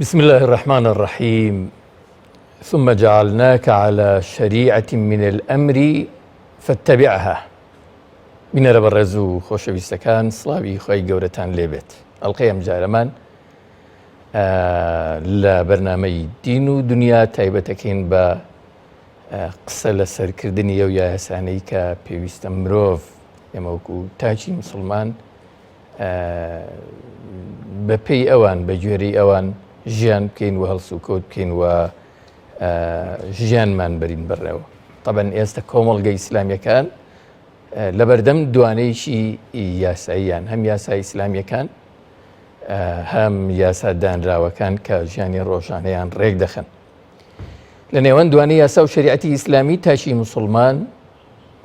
بسم الله الرحمن الرحیم ثم جعلناک علی شریعة من الامر فاتبعها بینەرە بەڕێز و خۆشەویستەکان سڵاوی خی گەورەتان لێبێت ئەڵلقەی ئەم جارەمان لە بەرنمەی دین و دنیا تایبەتەکەین بە قسە لە سەرکردنی ئەو یاسانەی کە پێویستە مرۆڤ ئێمە وەکو تاکی مسلمان بە پێی ئەوان بە گوێرەی ئەوان ژیان بکەین و هەڵسوکەوت بکەین و ژیانمان بەرین بڕێەوە تەبەن ئێستا کۆمەڵگە ئیسلامیەکان لەبەردەم دوانەیەکی یاساییان هەم یاسا ئیسلامیەکان هەم یاسا دانراوەکان کە ژیانی ڕۆژانەیان ڕێک دەخەن لە نێوان دوانی یاسا و شریعەتی ئیسلامی تاکی مسلمان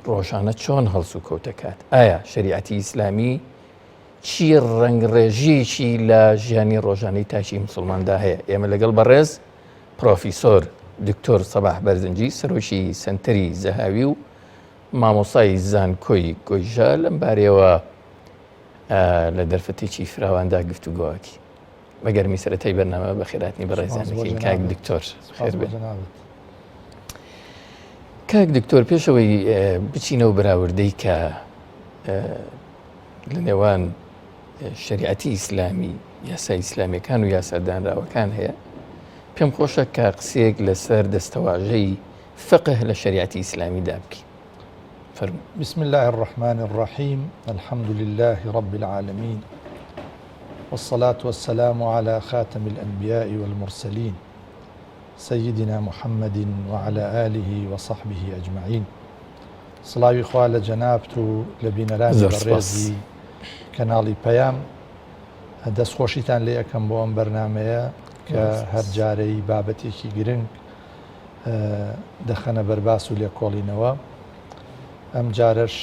ڕۆژانە چۆن هەڵسوکەوت دەکات؟ ئایا شەریعەتی ئیسلامی چی ڕەنگڕێژیەکی لە ژیانی ڕۆژانەی تاکی مسلماندا هەیە؟ ئێمە لەگەڵ بەڕێز پرۆفیسۆر دکتۆر سەباح بەرزنجی سەرۆکی سەنتەری زەهاوی و مامۆسای زانکۆی گۆیژە لەم بارەیەوە لە دەرفەتێکی فراواندا گفتوگۆکی بە گەرمی سەرەتای بەرنامە بەخێراتنی بەڕێزیان دەکەین کاک دکتۆر خێر بێ. کاک دکتۆر پێشەوەی بچینەوە بەراوردەی کە لە نێوان شریعەتی ئیسلامی یاسا ئیسلامیەکان و یاسا دانراوەکان هەیە پێم خۆشە کە قسەیەک لەسەر دەستەواژەی فقه لە شریعەتی ئیسلامیدا بکەین فەرموو. بسم اللە الرحمن الرحیم الحمد للە رب العالمین والصلاة والسلام علی خاتم الانبیاء والمرسلین سیدنا محمد وعلی آله وصحبه اجمعین سڵاوی خوا لە جەنابت و لە بینەرانی زۆر سپاس. بەڕێزی کەناڵی پەیام دەستخۆشیتان لێ ئەکەم بۆ ئەم بەرنامەیە کە زۆر سپاس. هەر جارەی بابەتێکی گرنگ دەخەنە بەرباس و لێکۆڵینەوە. ئەم جارەش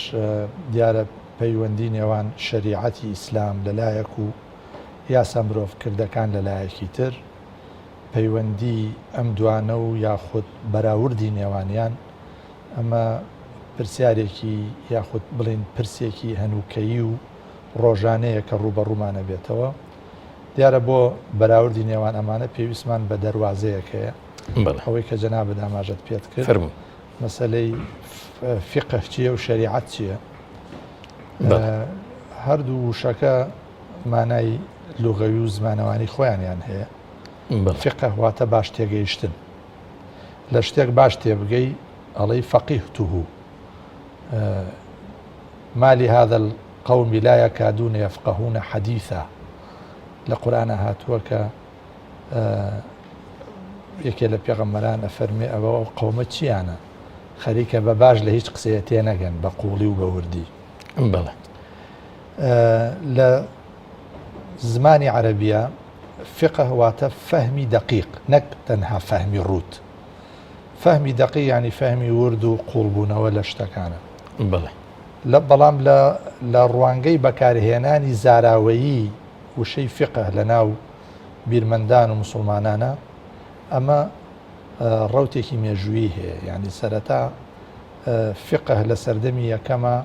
دیارە پەیوەندی نێوان شەریعەتی ئیسلام لە لایەک و یاسا مرۆڤکردەکان لە لایەکی تر، پەیوەندی ئەم دوانە و یاخود بەراوردی نێوانیان، ئەمە پرسیارێکی یاخود بڵێین پرسێکی هەنووکەیی و ڕۆژانەیە کە ڕووبەڕوومان ئەبێتەوە. دیارە بۆ بەراوردی نێوان ئەمانە پێویستمان بە دەروازەیەک هەیە. ئەوەی کە جەنابت ئاماژەت پێت کرد مەسەلەی فیقه چییە و شەریعەت چییە؟ هەردوو وشەکە مانای لغەوی و زمانەوانی خۆیانیان هەیە. فقه واتە باش تێگەیشتن. لە شتێک باش تێبگەی ئەڵێی فقهته. ما لهذا القوم لا يكادون يفقهون حديثا لە قورئانا هاتووە کە یەکێ لە پێغەمبەران ئەفەرمێ ئەوە ئەو قەومە چیانە خەریکە بە باش لە هیچ قسەیە تێنەگەن بە قوڵی و بە وردی بەڵێ لە زمانی عەرەبیە فقه واتە فەهمی دەقیق نەک تەنها فەهمی ڕووت فەهمی دەقیق یانی فەهمی ورد و قوڵبوونەوە لە شتەکانە. بەڵێ. لە بەڵام لە لە ڕوانگەی بەکارهێنانی زاراوەیی وشەی فیقە لە ناو بیرمەندان و موسڵمانانا ئەمە ڕەوتێکی مێژوویی هەیە یانی سەرەتا فیقە لە سەردەمی یەکەما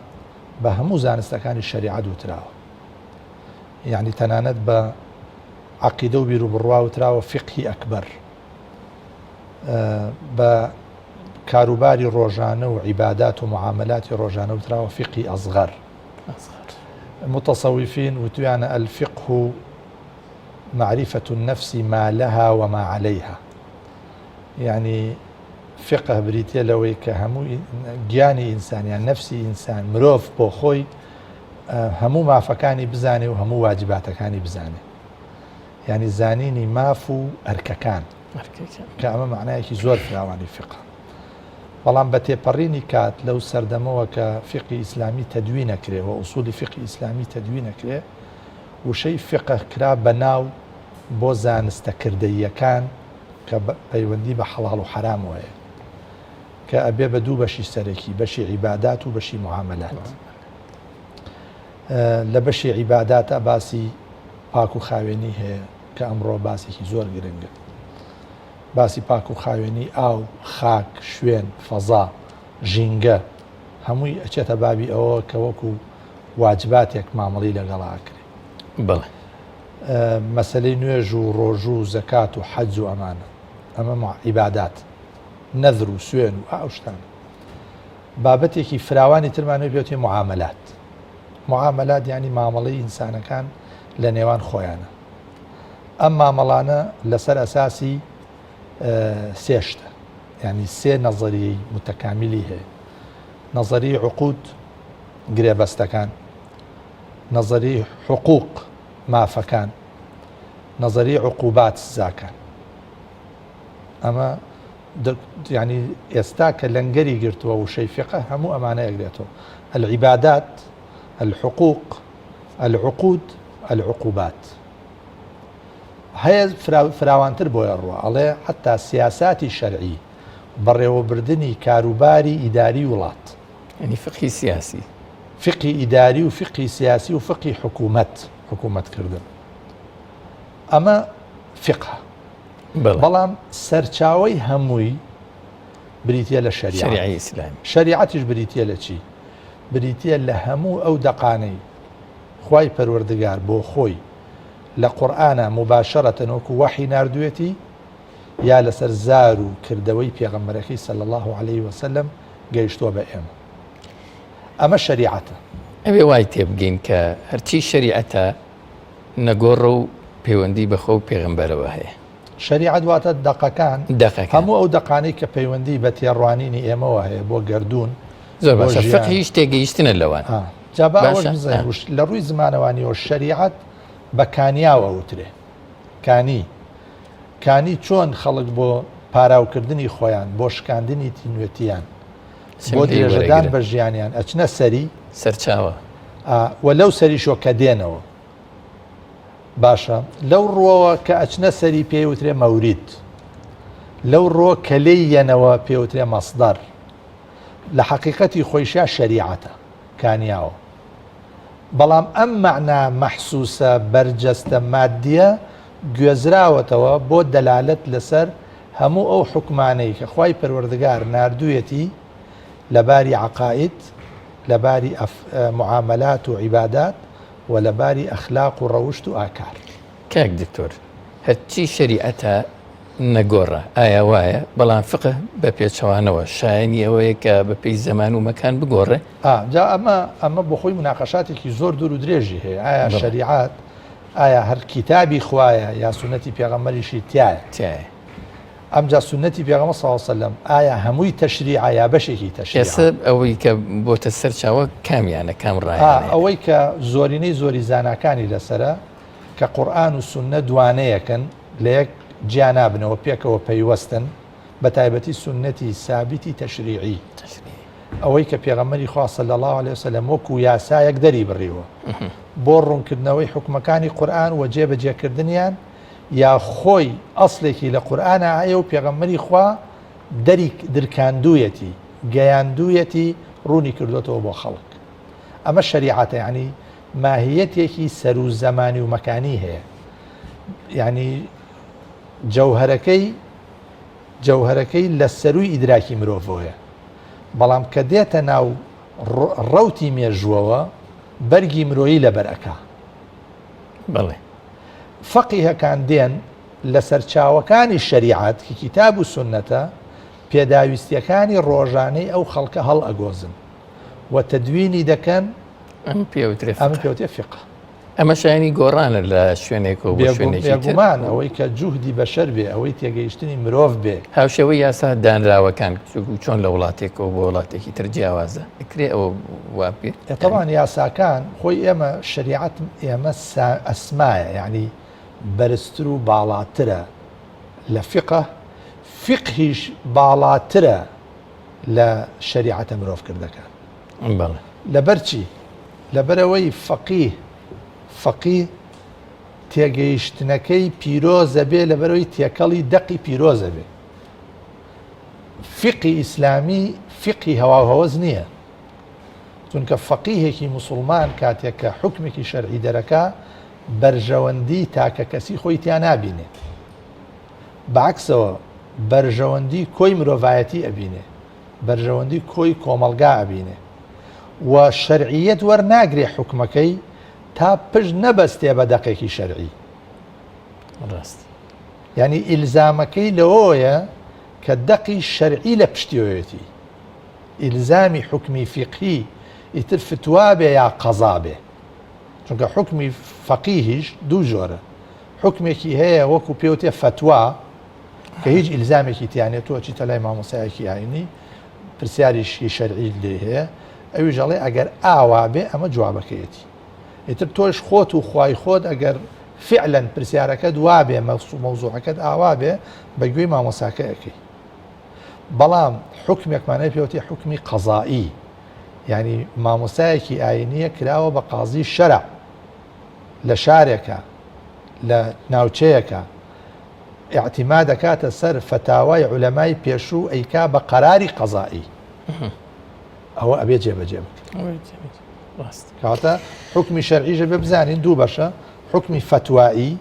بە هەموو زانستەکانی شەریعەت وتراوە یانی تەنانەت بە عەقیدە و بیروبڕوا وتراوە فیقهی ئەکبەر. بە کاروباری ڕۆژانە و عیبادات و معاملاتی ڕۆژانە وتراوە فیقهی ئەسغەر. متصوفین وتویانە الفقه معرفة النفس ما لها وما عليها یعنی فقه بریتە لەوەی کە هەموو گیانی ئینسان یان نفسی ئینسان مرۆڤ بۆ خۆی هەموو مافەکانی بزانێ و هەموو واجباتەکانی بزانێ یانی زانینی ماف و ئەرکەکان کە ئەمە معنایەکی زۆر فراوانی فقە بەڵام بە تێپەڕینی کات لەو سەردەمەوە کە فقی ئیسلامی تەدوی نەکرێ و ئوسولی فقی ئیسلامی تەدوی نەکرێ وشەی فقە کرا بە ناو بۆ زانستە کردەییەکان کە پەیوەندی بە حەڵاڵ و حەرامەوە هەیە کە ئەبێ بە دوو بەشی سەرەکی بەشی عیبادات و بەشی معاملات لە بەشی عیباداتا باسی پاک و خاوێنی هەیە کە ئەمڕۆ باسێکی زۆر گرنگە. باسی پاک و خاوێنی ئاو، خاک، شوێن، فەزا، ژینگە هەمووی ئەچێتە بابی ئەوەوە کە وەکو واجباتێک مامەڵی لەگەڵا ئەکرێ. بەڵێ. مەسەلەی نوێژ و ڕۆژوو و زەکات و حەج و ئەمانە ئەمە عیبادات نەذر و سوێن و ئەو شتانە. بابەتێکی فراوانی ترمان هەیە پێوتێ معاملات. معاملات یعنی مامەڵەی ئینسانەکان لە نێوان خۆیانە. ئەم مامەڵانە لەسەر ئەساسی سێ شتە یعنی سێ نەزەریەی متەکامیلی هەیە. نەزەری عقود گرێبەستەکان، نەزەری حقوق مافەکان، نەزەری عقوبات سزاکان. ئەمە یعنی ئێستا کە لەنگەری گرتووە وشەی فقە هەموو ئەمانە ئەگرێتەوە العبادات الحقوق العقود العقوبات هەیە فراوانتر بۆیە ڕوە ئەڵێ حتا سیاساتی شەرعی بەڕێوەبردنی کاروباری ئیداری وڵات یعنی فقهی سیاسی فقهی ئیداری و فقهی سیاسی و فقهی حکوومەت حکوومەتکردن ئەمە فقه بەڵام سەرچاوەی هەمووی بریتە لە شەریعەی ئیسلامی. شەریعەتیش بریتە لە چی؟ بریتە لە هەموو ئەو دەقانەی خوای پەروەردگار بۆ خۆی لە قورئانا موباشەرەتەن وەکو وەحی ناردوێتی یا لەسەر زار و کردەوەی پێغەمبەرەکەی صلی اللە علیه وسلم گەیشتووە بە ئێمە. ئەمە شەریعەتە. ئەبێ وای تێبگەین کە هەرچی شەریعەتە نەگۆڕە و پەیوەندی بە خۆ و پێغەمبەرەوە هەیە. شەریعەت واتە دەقەکان، دەقەکان. هەموو ئەو دەقانەی کە پەیوەندی بە تێڕوانینی ئێمەوە هەیە بۆ گەردوون، زۆر بۆ باشە، ژیان. فقهیش تێگەیشتنە لەوان. جا با ئەوەش باشە؟ بزانین، لە ڕووی زمانەوانیەوە شەریعەت بە کانیاو ئەوترێ. کانی. کانی چۆن خەڵک بۆ پاراوکردنی خۆیان، بۆ شکاندنی تینوێتییان، بۆ چەند لێی درێژەدان وەرەگرن. بە ژیانیان ئەچنە سەری. سەرچاوە. و لەو سەریشەوە کە دێنەوە. باشە لەو ڕووەوە کە ئەچنە سەری پێی وترێ مەورید. لەو ڕووە کە لێی یەنەوە پێی وترێ مەسدەر. لە حەقیقەتی خۆیشا شەریعەتە، کانیاوە. بەڵام ئەم مەعنا مەحسوسە بەرجەستە مادیە گوێزراوەتەوە بۆ دەلالەت لەسەر هەموو ئەو حوکمانەی کە خوای پەروەردگار ناردوویەتی لە باری عەقائید، لە باری معامەلات و عیبادات و لە باری ئەخلاق و ڕەوشت و ئاکار. کاک دکتۆر هەرچی شەریعەتە نەگۆڕە ئایا وایە؟ بەڵام فقه بە پێچەوانەوە شایەنی ئەوەیە کە بە پێی زەمان و مەکان بگۆڕێ؟ جا ئەمە ئەمە بۆ خۆی مناقەشاتێکی زۆر دوور و درێژی هەیە ئایا شەریعەت ئایا هەر کیتابی خوایە یا سوننەتی پێغەمبەریشی تیایە؟ تیایە. ئەمجا سوننەتی پێغەمبەر صلی اللە علیە وسلم ئایا هەمووی تەشریعە یا بەشێکی تەشریعە؟ ئێستا ئەوەی کە بۆتە سەرچاوە کامیانە کام ڕایانەیە؟ ئەوەی کە زۆرینەی زۆری زاناکانی لەسەرە کە قورئان و سوننە دوانەیەکن لە یەک جیا نابنەوە پێکەوە پەیوەستن بە تایبەتی سوننەتی سابیتی تەشریعی ئەوەی کە پێغەمبەری خوا صلی اللە علیە وسلم وەکو یاسایەک دەری بڕیوە بۆ ڕوونکردنەوەی حوکمەکانی قورئان و جێبەجێکردنیان یا خۆی ئەسڵێکی لە قورئانا هەیە و پێغەمبەری خوا دەری درکاندوویەتی گەیاندوویەتی ڕوونی کردوێتەوە بۆ خەڵک ئەمە شەریعەتە یعنی ماهیەتێکی سەرو زەمانی و مەکانی هەیە یعنی جەوهەرەکەی جەوهەرەکەی لە سەروی ئیدراکی مرۆڤەوەیە بەڵام کە دێتە ناو ڕەوتی مێژووەوە بەرگی مرۆیی لەبەر ئەکا. بەڵێ. فەقیهەکان دێن لە سەرچاوەکانی شەریعەت کە کیتاب و سوننەتە پێداویستیەکانی ڕۆژانەی ئەو خەڵکە هەڵئەگۆزن و تەدوینی دەکەن. ئەم پێوترێ ئەم پێوترێ فیقە. ئەمە شایانی گۆڕانە لە شوێنێکەوە بۆ شوێنێکی تر. بێگومان ئەوەی کە جوهدی بەشەر بێ، ئەوەی تێگەیشتنی مرۆڤ بێ. هاوشێوەی یاسا دانراوەکان چۆن لە وڵاتێکەوە بۆ وڵاتێکی تر جیاوازە، ئەکرێ ئەوە وا بێت؟ تەبعەن یاساکان خۆی ئێمە شەریعەت ئێمە ئەسمایە یانی بەرزتر و باڵاترە لە فیقە، فیقهیش باڵاترە لە شەریعەتە مرۆڤکردەکان. بەڵێ. لەبەر چی؟ لەبەرئەوەی فەقیه فەقیه تێگەیشتنەکەی پیرۆزە بێ لەبەرئەوەی تێکەڵی دەقی پیرۆزە بێ. فیقهی ئیسلامی فیقهی هەواوهەوەس نییە. چونکە فەقیهێکی موسڵمان کاتێک کە حوکمێکی شەرعی دەرەکا بەرژەوەندی تاکەکەسی خۆی تیا نابینێ. بەعەکسەوە بەرژەوەندی کۆی مرۆڤایەتی ئەبینێ. بەرژەوەندی کۆی کۆمەڵگا ئەبینێ و شەرعیەت وەرناگرێ حوکمەکەی تا پشت نەبەستێ بە دەقێکی شەرعی. ڕاست. یانی ئیلزامەکەی لەوەیە کە دەقی شەرعی لە پشتیەوەیەتی. ئیلزامی حوکمی فیقهی ئیتر فتوا بێ یا قەزا بێ. چونکە حوکمی فەقیهیش دوو جۆرە. حوکمێکی هەیە وەکو پێوتێ فەتوا کە هیچ ئیلزامێکی تیا نیە، تۆ ئەچیتە لای مامۆستایەکی ئاینی پرسیاریشی شەرعی لێ هەیە، ئەویش ئەڵێ ئەگەر ئاوا بێ ئەمە جوابەکەیەتی. ئیتر تۆش خۆت و خوای خۆت ئەگەر فعلەن پرسیارەکەت وابێ مەوزوعەکەت ئاوا بێ بە گوێی مامۆستاکە ئەکەی. بەڵام حوکمێکمان هەیە پێوتێ حوکمی قەزایی، یعنی مامۆستایەکی ئاینیە کراوە بە قازی شەرع لە شارێکە لە ناوچەیەکە ئیعتیماد ئەکاتە سەر فەتاوای عولەمای پێشوو ئەیکا بە قەراری قەزایی ئەوە ئەبێ جێبەجێ بکرێت. کەواتە حوکمی شەرعیش ئەبێ بزانین دوو بەشە، حوکمی فەتوایی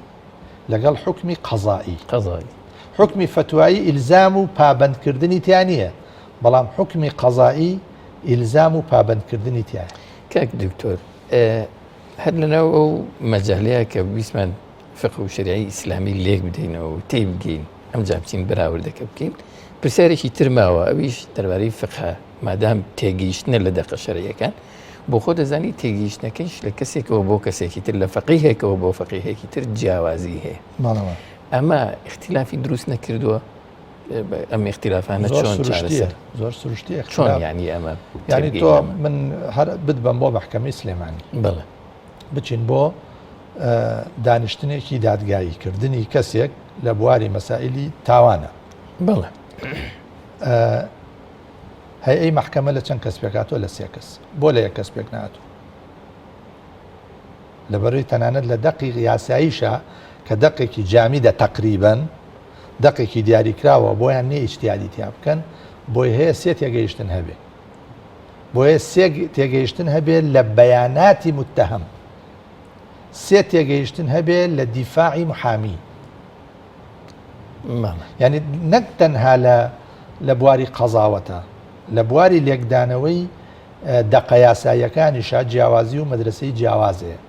لەگەڵ حوکمی قەزایی. قەزایی. حوکمی فەتوایی ئیلزام و پابەندکردنی تیا نییە، بەڵام حوکمی قەزایی ئیلزام و پابەندکردنی تیایە. کاک دکتۆر هەر لەناو ئەو مەجالەیە کە ویستمان فقه و شەریعەی ئیسلامی لێک بدەینەوە و تێی بگەین ئەمجا بچین بەراوردەکە بکەین پرسیارێکی تر ماوە ئەویش دەربارەی فقه مادام تێگەیشتنە لە دەقە شەرعیەکان بۆ خۆ دەزانی تێگەیشتنەکەیش لە کەسێکەوە بۆ کەسێکی تر لە فەقیهێکەوە بۆ فەقیهێکی تر جیاوازی هەیە ئەمە اختلافی دروست نەکردووە ئەم اختلافانە چۆن چارەسەر زۆر سروشتی چۆن ینی ئەمە ینی تۆ من هەر بتبەم بۆ مەحکەمەی سلێمانی بڵێ بچین بۆ دانیشتنێکی دادگایی کردنی کەسێک لە بواری مەسائلی تاوانە. بەڵێ. هەیئەی مەحکەمە لە چەند کەس پێکهاتووە؟ لە سێ کەس. بۆ لە یەک کەس پێک نەهاتووە؟ لەبەرەی تەنانەت لە دەقی یاساییشە کە دەقێکی جامیدە تەقریبەن دەقێکی دیاریکراوە بۆیان نییە ئیجتیادی تیا بکەن، بۆی هەیە سێ تێگەیشتن هەبێ. بۆیە سێ تێگەیشتن هەبێ لە بەیاناتی متهم، سێ تێگەیشتن هەبێ لە دیفاعی محامی. یعنی نەک تەنها لە لە بواری قەزاوەتە، لە بواری لێکدانەوەی دەقە یاساییەکانیشا جیاوازی و مەدرسەی جیاواز هەیە.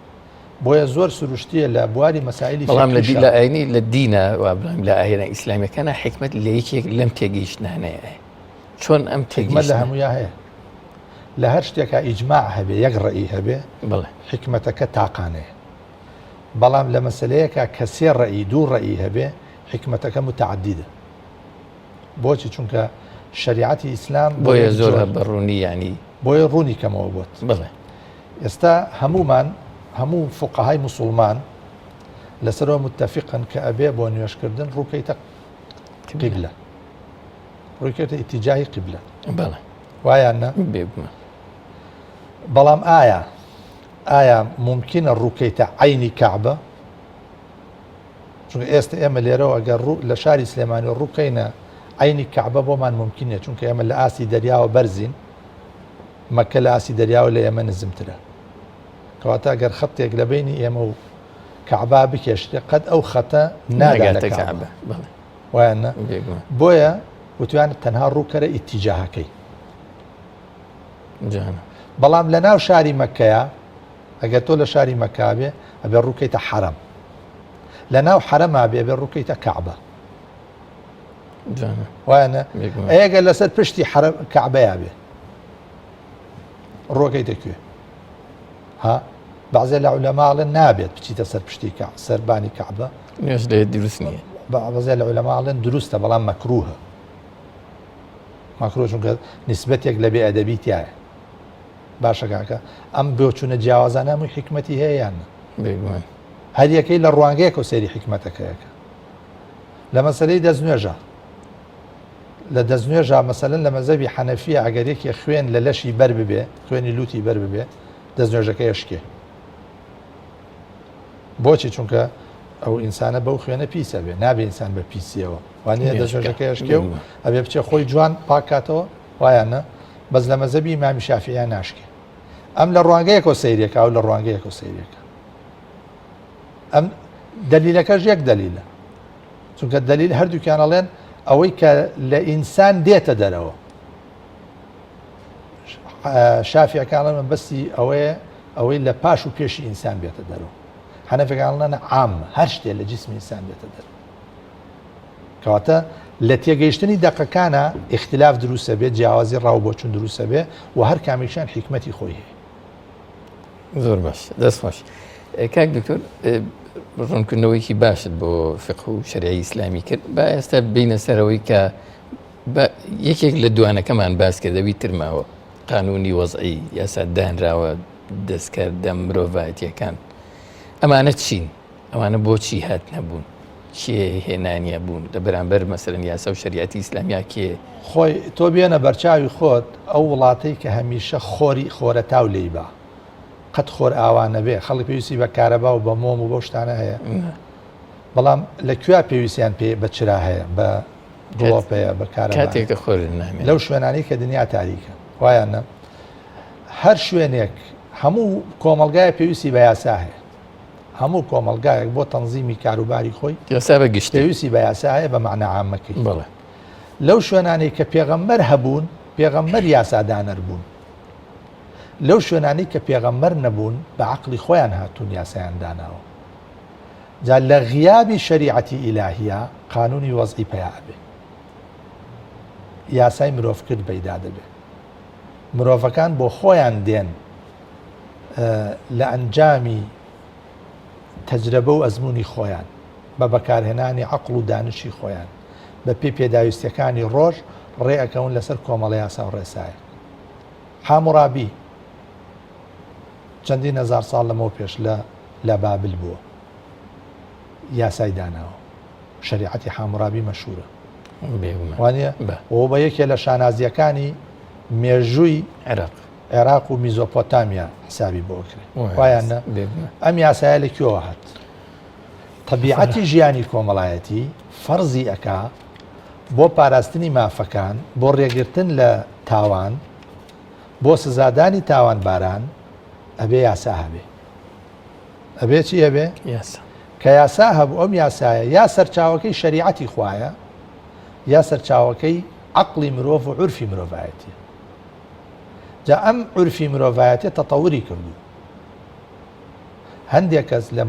بۆیە زۆر سروشتیە لە بواری مەسائلی بەڵام لە لە ئاینی لە دینە وابڵێم لە ئاینە ئیسلامیەکانە حیکمەت لە یەکێک لەم تێگەیشتنانەیە. چۆن ئەم حیکمەت لە هەموویا هەیە لە هەر شتێکا ئیجماع هەبێ یەک ڕەئی هەبێ بڵێ حیکمەتەکە تاقانەیە بەڵام لە مەسلەیەکە کە سێ ڕەئی دوو ڕەئی هەبێ حیکمەتەکە متعددە بۆچی چونکە شریعەتی ئیسلام بۆیە زۆر بە ڕوونی ینی بۆیە ڕوونی کەمەوە بۆت بڵێ ئێستا هەمومان هەموو فقەهای مسلمان لەسەرەوە متفقن کە ئەبێ بۆ نوێشکردن ڕووکەیتە قیبلە ڕووی کردە ئیتیجاهی قیبلە. بەڵێ. وایان نا؟ بێگومان. بەڵام ئایا ئایا مومکینە ڕووکەیتە عەینی کەعبە؟ چونکە ئێستا ئێمە لێرەوە ئەگەر ڕوو لە شاری سلێمانی ڕووکەینە عەینی کەعبە بۆمان مومکین نیە چونکە ئێمە لە ئاستی دەریاوە بەرزین مەکە لە ئاستی دەریاوە لە ئێمە نزمترە کەواتە ئەگەر خەتێک لە بینی ئێمە و کەعبا بکێشرێ قەت ئەو خەتە ناگاتە کەعبە. بەڵێ. وایان نا؟ بۆیە وتویانە تەنها ڕووکەرە ئیتیجاهەکەی. بەڵام لە ناو شاری مەکەیە ئەگەر تۆ لە شاری مەکە بێ ئەبێ ڕووکەیتە حەرەم لە ناو حەرەما بێ بێ ڕووکەیتە کەعبە وایە ئەگەر لەسەر پشتی حەرەم کەعبەیە بێ ڕۆکەیتە کوێ ها بەعزێ لە عولەما ئەڵێن نابێت بچیتە سەر پشتی کە سەر بانی کەعبە نوێژ لێ دروست نییە بەعزێ لە عولەما ئەڵێن دروستە بەڵام مەکروهە مەکروه چونکە نیسبەتێک لە بێ ئەدەبی تایە باشە کاکە ئەم بۆچوونە جیاوازانە هەمووی حیکمەتی هەیە یان نا بێگومان هەر یەکەی لە ڕوانگەیەکەوە سەیری حیکمەتەکەیەکە لە مەسەلەی دەستنوێژە لە دەستنوێژا مەسەلەن لە مەزەبی حەنەفیە ئەگەر یەکێ خوێن لە لەشی بەر ببێ خوێنی لوتی بەر ببێ دەستنوێژەکەی ئەشکێ بۆچی چونکە ئەو ئینسانە بەو خوێنە پیسە بێ نابێ ئینسان بە پیسیەوە وانە دەستنوێژەکەی ئەشکێ و ئەبێ بچێ خۆی جوان پاکاتەوە وایان نە بەس لە مەزەبی ئیمامی شافعیان ناشکێ ئەم لە ڕوانگەیەکەوە سەیرێکە ئەو لە ڕوانگەیەکەوە سەیرێکە ئەم دەلیلەکەش یەک دەلیلە چونکە دەلیل هەردووکیان ئەڵێن ئەوەی کە لە ئینسان دێتە دەرەوە شافیەکان ئەڵێن مەبەستی ئەوەیە ئەوەی لە پاش و پێشی ئینسان بێتە دەرەوە. حەنەفەکان ئەڵێن عام، هەر شتێ لە جیسمی ئینسان بێتە دەر. کەواتە لە تێگەیشتنی دەقەکانە ئیختلاف دروستە بێت، جیاوازی ڕاو بۆچون دروستە بێ و هەر کامێکیان حیکمەتی خۆی هەیە. زۆر باش، دەست خۆش. کاک دکتۆر ڕوونکردنەوەیکی باشت بۆ فقه و شەریعی ئیسلامی کرد. با ئێستا بینە سەرەوەی کە یەکێک لە دوانەکەمان باس کرد ئەوی تر ماوە، قانونی وەزعی، یاسا دانراوە دەستکردە مرۆڤایەتیەکان. ئەمانە چین؟ ئەوانە بۆچی هاتنە بوون؟ کێ هێنانیە بوون لە بەرامبەر مەسەلەن یاسا و شەریعەتی ئیسلامیا کێ؟ خۆی تۆ بێنە بەرچاوی خۆت ئەو وڵاتەی کە هەمیشە خۆری خۆرەتاو لێی با قەت خۆر ئاوا نەبێ خەڵک پێویستی بە کارەبا و بە مۆم و بەو شتانە هەیە بەڵام لە کوێ پێویستیان پێ بە چرا هەیە بە گڵۆپ هەیە بە کارەبا کاتێک کە خۆر نامێنێ لەو شوێنانەی کە دنیا تاریکە وایان نە هەر شوێنێک هەموو کۆمەڵگایە پێویستی بە یاسا هەیە هەموو کۆمەڵگایەک بۆ تەنزیمی کاروباری خۆی یاسا بە گشتی پێویستی بە یاسا هەیە بە مەعنا عامەکەی. بەڵێ. لەو شوێنانەی کە پێغەمبەر هەبوون پێغەمبەر یاسادانەر بوون. لەو شوێنانەی کە پێغەمبەر نەبوون بە عەقڵی خۆیان هاتوون یاسایان داناوە. جا لە غیابی شەریعەتی ئیلاهیە قانونی وەزعی پەیا ئەبێ. یاسای مرۆڤکرد پەیدا دەبێ. مرۆڤەکان بۆ خۆیان دێن لە ئەنجامی تەجرەبە و ئەزموونی خۆیان، بە بەکارهێنانی عەقڵ و دانشی خۆیان، بە پێی پێداویستیەکانی ڕۆژ ڕێ ئەکەون لەسەر کۆمەڵە یاسا و ڕێسایەک. حاموڕابی چەندین هەزار ساڵ لەمەو پێش لە لە بابل بووە یاسای داناوە. شەریعەتی حاموڕابی مەشهورە. وانە بۆ بە یەکێ لە شانازیەکانی مێژووی عێراق. عێراق و میزۆپۆتامیا حسابی بۆ ئەکرێ وایان نا؟ ئەم یاسایە لە کوێوە هات؟ تەبیعەتی ژیانی کۆمەڵایەتی فەرزی ئەکا بۆ پاراستنی مافەکان، بۆ ڕێگرتن لە تاوان، بۆ سزادانی تاوانباران ئەبێ یاسا هەبێ. ئەبێ چی هەبێ؟ یاسا. کە یاسا هەبوو ئەم یاسایە یا سەرچاوەکەی شەریعەتی خوایە یا سەرچاوەکەی عەقڵی مرۆڤ و عورفی مرۆڤایەتیە. جا ئەم عورفی مرۆڤایەتیە تەتەوری کردوو. هەندێک کەس لە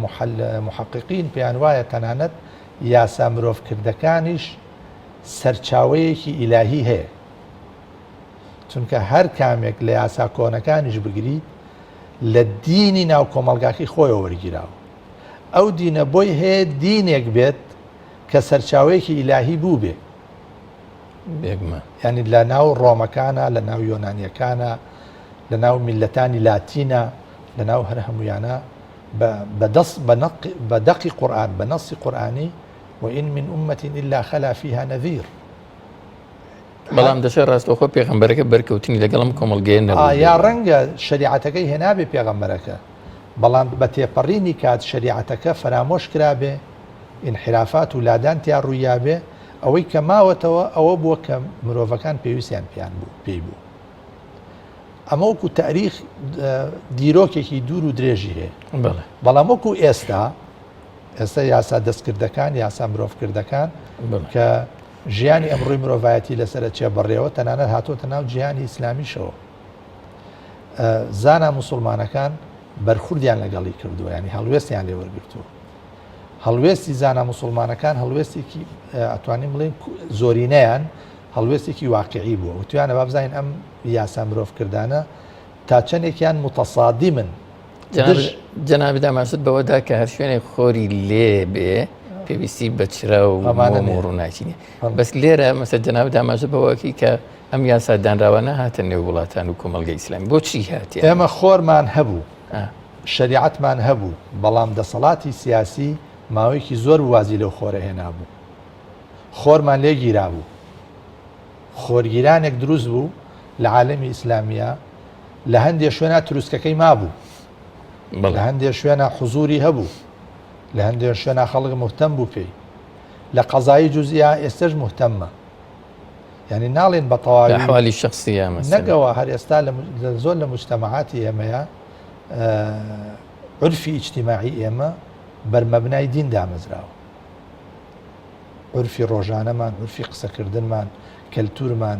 محەقیقین پێیان وایە تەنانەت یاسا مرۆڤکردەکانیش سەرچاوەیەکی ئیلاهی هەیە. چونکە هەر کامێک لە یاسا کۆنەکانیش بگریت لە دینی ناو کۆمەڵگاکەی خۆیەوە وەرگیراوە. ئەو دینە بۆی هەیە دینێک بێت کە سەرچاوەیەکی ئیلاهی بووبێ. بێگومان. یانی لە ناو ڕۆمەکانا، لە ناو یۆنانیەکانا، لە ناو میللەتانی لاتینا، لە ناو هەر هەموویانا بە بە دەس بە نەق بە دەقی قورئان بە نەسی قورئانی وإن من أمة إلا خلا فيها نذير. بەڵام دەشێ ڕاستەوخۆ پێغەمبەرەکە بەرکەوتنی لەگەڵ ئەم کۆمەڵگەیە نەبوو. یا ڕەنگە شەریعەتەکەی هێنابێ پێغەمبەرەکە، بەڵام بە تێپەڕینی کات شەریعەتەکە فەرامۆش کرابێ، ئینحرافات و لادان تیا ڕوویابێ، ئەوەی کە ماوەتەوە ئەوە بووە کە مرۆڤەکان پێویستیان پێیان بوو پێی بوو. ئەمە وەکو تاریخ دیرۆکێکی دوور و درێژی هەیە. بەڵام وەکو ئێستا ئێستا یاسا دەستکردەکان یاسا مرۆڤکردەکان کە ژیانی ئەمڕۆی مرۆڤایەتی لەسەر چێ بەڕێوە تەنانەت هاتۆتە ناو جیهانی ئیسلامیشەوە زانا مسلمانەکان بەرخوردیان لەگەڵی کردووە ینی هەڵوێستیان لێوەرگرتووە هەڵوێستی زانا موسوڵمانەکان هەڵوێستێکی ئەتوانین بڵێین زۆرینەیان هەڵوێستێکی واقعی بووە وتویانە با بزانین ئەم یاسا مرۆڤکردانە تا چەندێکیان متەسادیمن جەنابی داماست بەوەدا کە هەر شوێنێک خۆری لێ بێ پێویستی بە چرا و مۆم و ڕووناکی نیە بەس لێرە مەسە جەناب داماژە بەوەکی کە ئەم یاسا دانراوانە هاتە نێو وڵاتان و کۆمەڵگەی ئیسلامی بۆچی هاتیە ئێمە خۆرمان هەبوو شەریعەتمان هەبوو، بەڵام دەسەڵاتی سیاسی ماوەیەکی زۆر بوو وازی لەو خۆرە هێنابوو. خۆرمان لێ گیرابوو. خۆرگیرانێک دروست بوو لە عالەمی ئیسلامییا، لە هەندێ شوێنا تروسکەکەی مابوو. لە هەندێ شوێنا حزووری هەبوو. لە هەندێ شوێنا خەڵک موهتەم بوو پێی. لە قەزایی جوزئیا ئێستەش موهتەمە. یانی ناڵێن بە تەواوی. لە ئەحوالی شەخسییا مەسەلەن. نەک ئەوە، هەر ئێستا لە زۆر لە موجتەمەعاتی ئێمەیا عورفی ئیجتیماعی ئێمە بەرمەبنای دین دامەزراوە. عورفی ڕۆژانەمان، عورفی قسەکردنمان، کەلتورمان،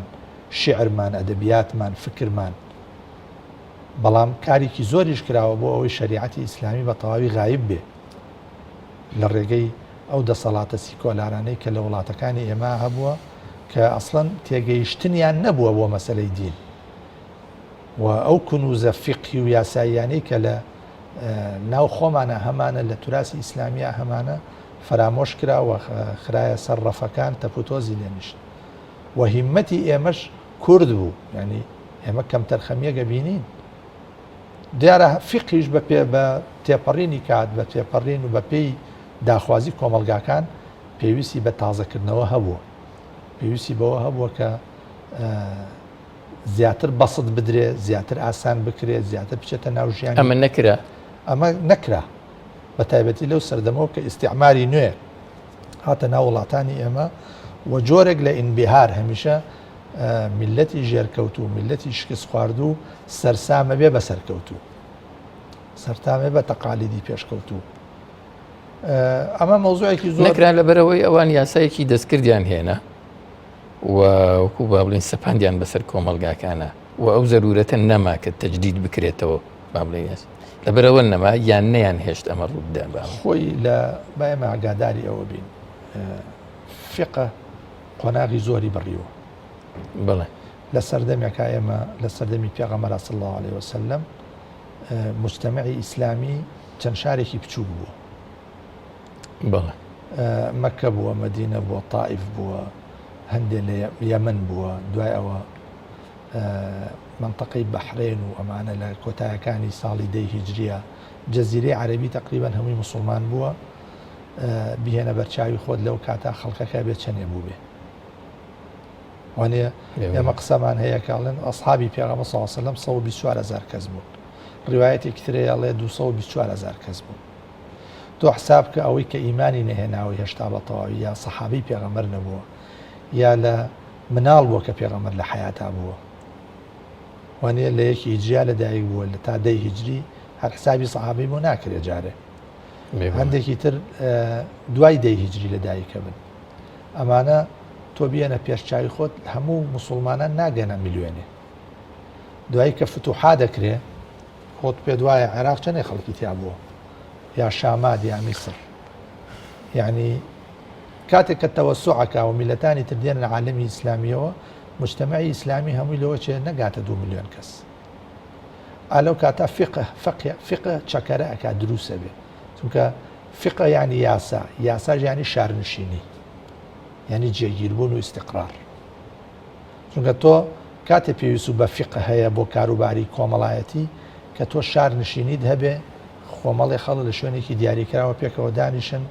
شیعرمان، ئەدەبیاتمان، فکرمان. بەڵام کارێکی زۆریش کراوە بۆ ئەوەی شەریعەتی ئیسلامی بە تەواوی غایب بێ. لە ڕێگەی ئەو دەسەڵاتە سیکۆلارانەی کە لە وڵاتەکانی ئێمە هەبووە کە ئەسڵەن تێگەیشتنیان نەبووە بۆ مەسەلەی دین و ئەو کنوزە فیقهی و یاساییانەی کە لە ناو خۆمانە هەمانە لە توراسی ئیسلامیە هەمانە فەرامۆش کرا و خرایە سەر ڕەفەکان تەپوتۆزی لێنیشت و هیمەتی ئێمەش کورد بوو یعنی ئێمە کەمتەرخەمیەک ئەبینین دیارە فیقهیش بە پێ بە تێپەڕینی کات بە تێپەڕین و بە پێی داخوازی کۆمەڵگاکان پێویستی بە تازەکردنەوە هەبووە پێویستی بەوە هەبووە کە زیاتر بەسط بدرێ زیاتر ئاسان بکرێت زیاتر بچێتە ناو ژیان ئەمە نەکرا ئەمە نەکرا بە تایبەتی لەو سەردەمەوە کە ئیسیعماری نوێ هاتە ناو وڵاتانی ئێمە و جۆرێک لە ئینبیهار هەمیشە میللەتی ژێرکەوتوو، میللەتی شکستخواردوو سەرسامە بێ بە سەرکەوتوو، سەرتامێ بە تەقالیدی پێشکەوتوو. ئەمە مەوزوعێکی زۆر نەکرا لەبەرەوەی ئەوان یاسایەکی دەستکردیان هێنا و وەکو با بڵێین سەپاندیان بەسەر کۆمەڵگاکانە و ئەو زەرورەتە نەما کە تەجدید بکرێتەوە با بڵێین یاسا لەبەرەوە نەما یان نەیان هێشت ئەمە ڕووبدا با خۆی لە با ئێمە ئاگاداری ئەوە بین فقە قۆناغی زۆری بڕیوە. بەڵێ. لە سەردەمێکا ئێمە لە سەردەمی پێغەمبەرا صلی اللە علیە وسلم مجتەمعی ئیسلامی چەند شارێکی بچووک بووە. بەڵێ. مەکە بووە، مەدینە بووە، تائیف بووە، هەندێ لە یەمەن بووە، دوای ئەوە مەنتەقەی بەحرێن و ئەمانە لە کۆتایەکانی ساڵی دەی هیجریە جەزیرەی عەرەبی تەقریبەن هەمووی موسڵمان بووە. بیهێنە بەرچاوی خۆت لەو کاتە خەڵکەکە بێ چەنێ بووبێ وانە ئێمە قسەمان هەیە کاڵێن ئەصحابی پێغەمبەر صلی الله علیه وسلم 124000 کەس بوون ڕیوایەتێکی ترەیە ئەڵێ 224000 کەس بوون تۆ حساب کە ئەوەی کە ئیمانی نەهێناوە هێشتا بە تەواوی یا سەحابەی پێغەمبەر نەبووە یا لە مناڵ بووە کە پێغەمبەر لە حیاتا بووە وانە لە یەکی هیجریا لە دایک بووە لە تا دەی هیجری هەر حسابی سەحابەی بۆ ناکرێ جارێ هەندێکی تر دوای دەی هیجری لە دایکە بن ئەمانە تۆ بیەنە پێش چاوی خۆت هەموو مسلمانان ناگەنە ملیۆنێ دوایی کە فتوحا دەکرێ خۆت پێ دوایە عێراق چەندێ خەڵکی تیا بووە یا شاماد یا میسر یعنی کاتێک کە تەوەسوعەکە و میلەتانی تر دێن لە عالمی ئیسلامیەوە مجتمعی ئیسلامی هەمووی لەوە چێ نەگاتە دو ملیۆن کەس ئا لەو کاتە فیقە فقە فیقە چەکەرە ئەکا دروست ئەبێ چونکە فیقە یانی یاسا یاساش یانی شارنشینی یانی جێگیربوون و ئیستقرار چونکە تۆ کاتێ پێویست و بە فیقە هەیە بۆ کاروباری کۆمەڵایەتی کە تۆ شار نشینیت هەبێ خۆمەڵێ خەڵ لە شوێنێکی دیاریکراوە پێکەوە دانیشن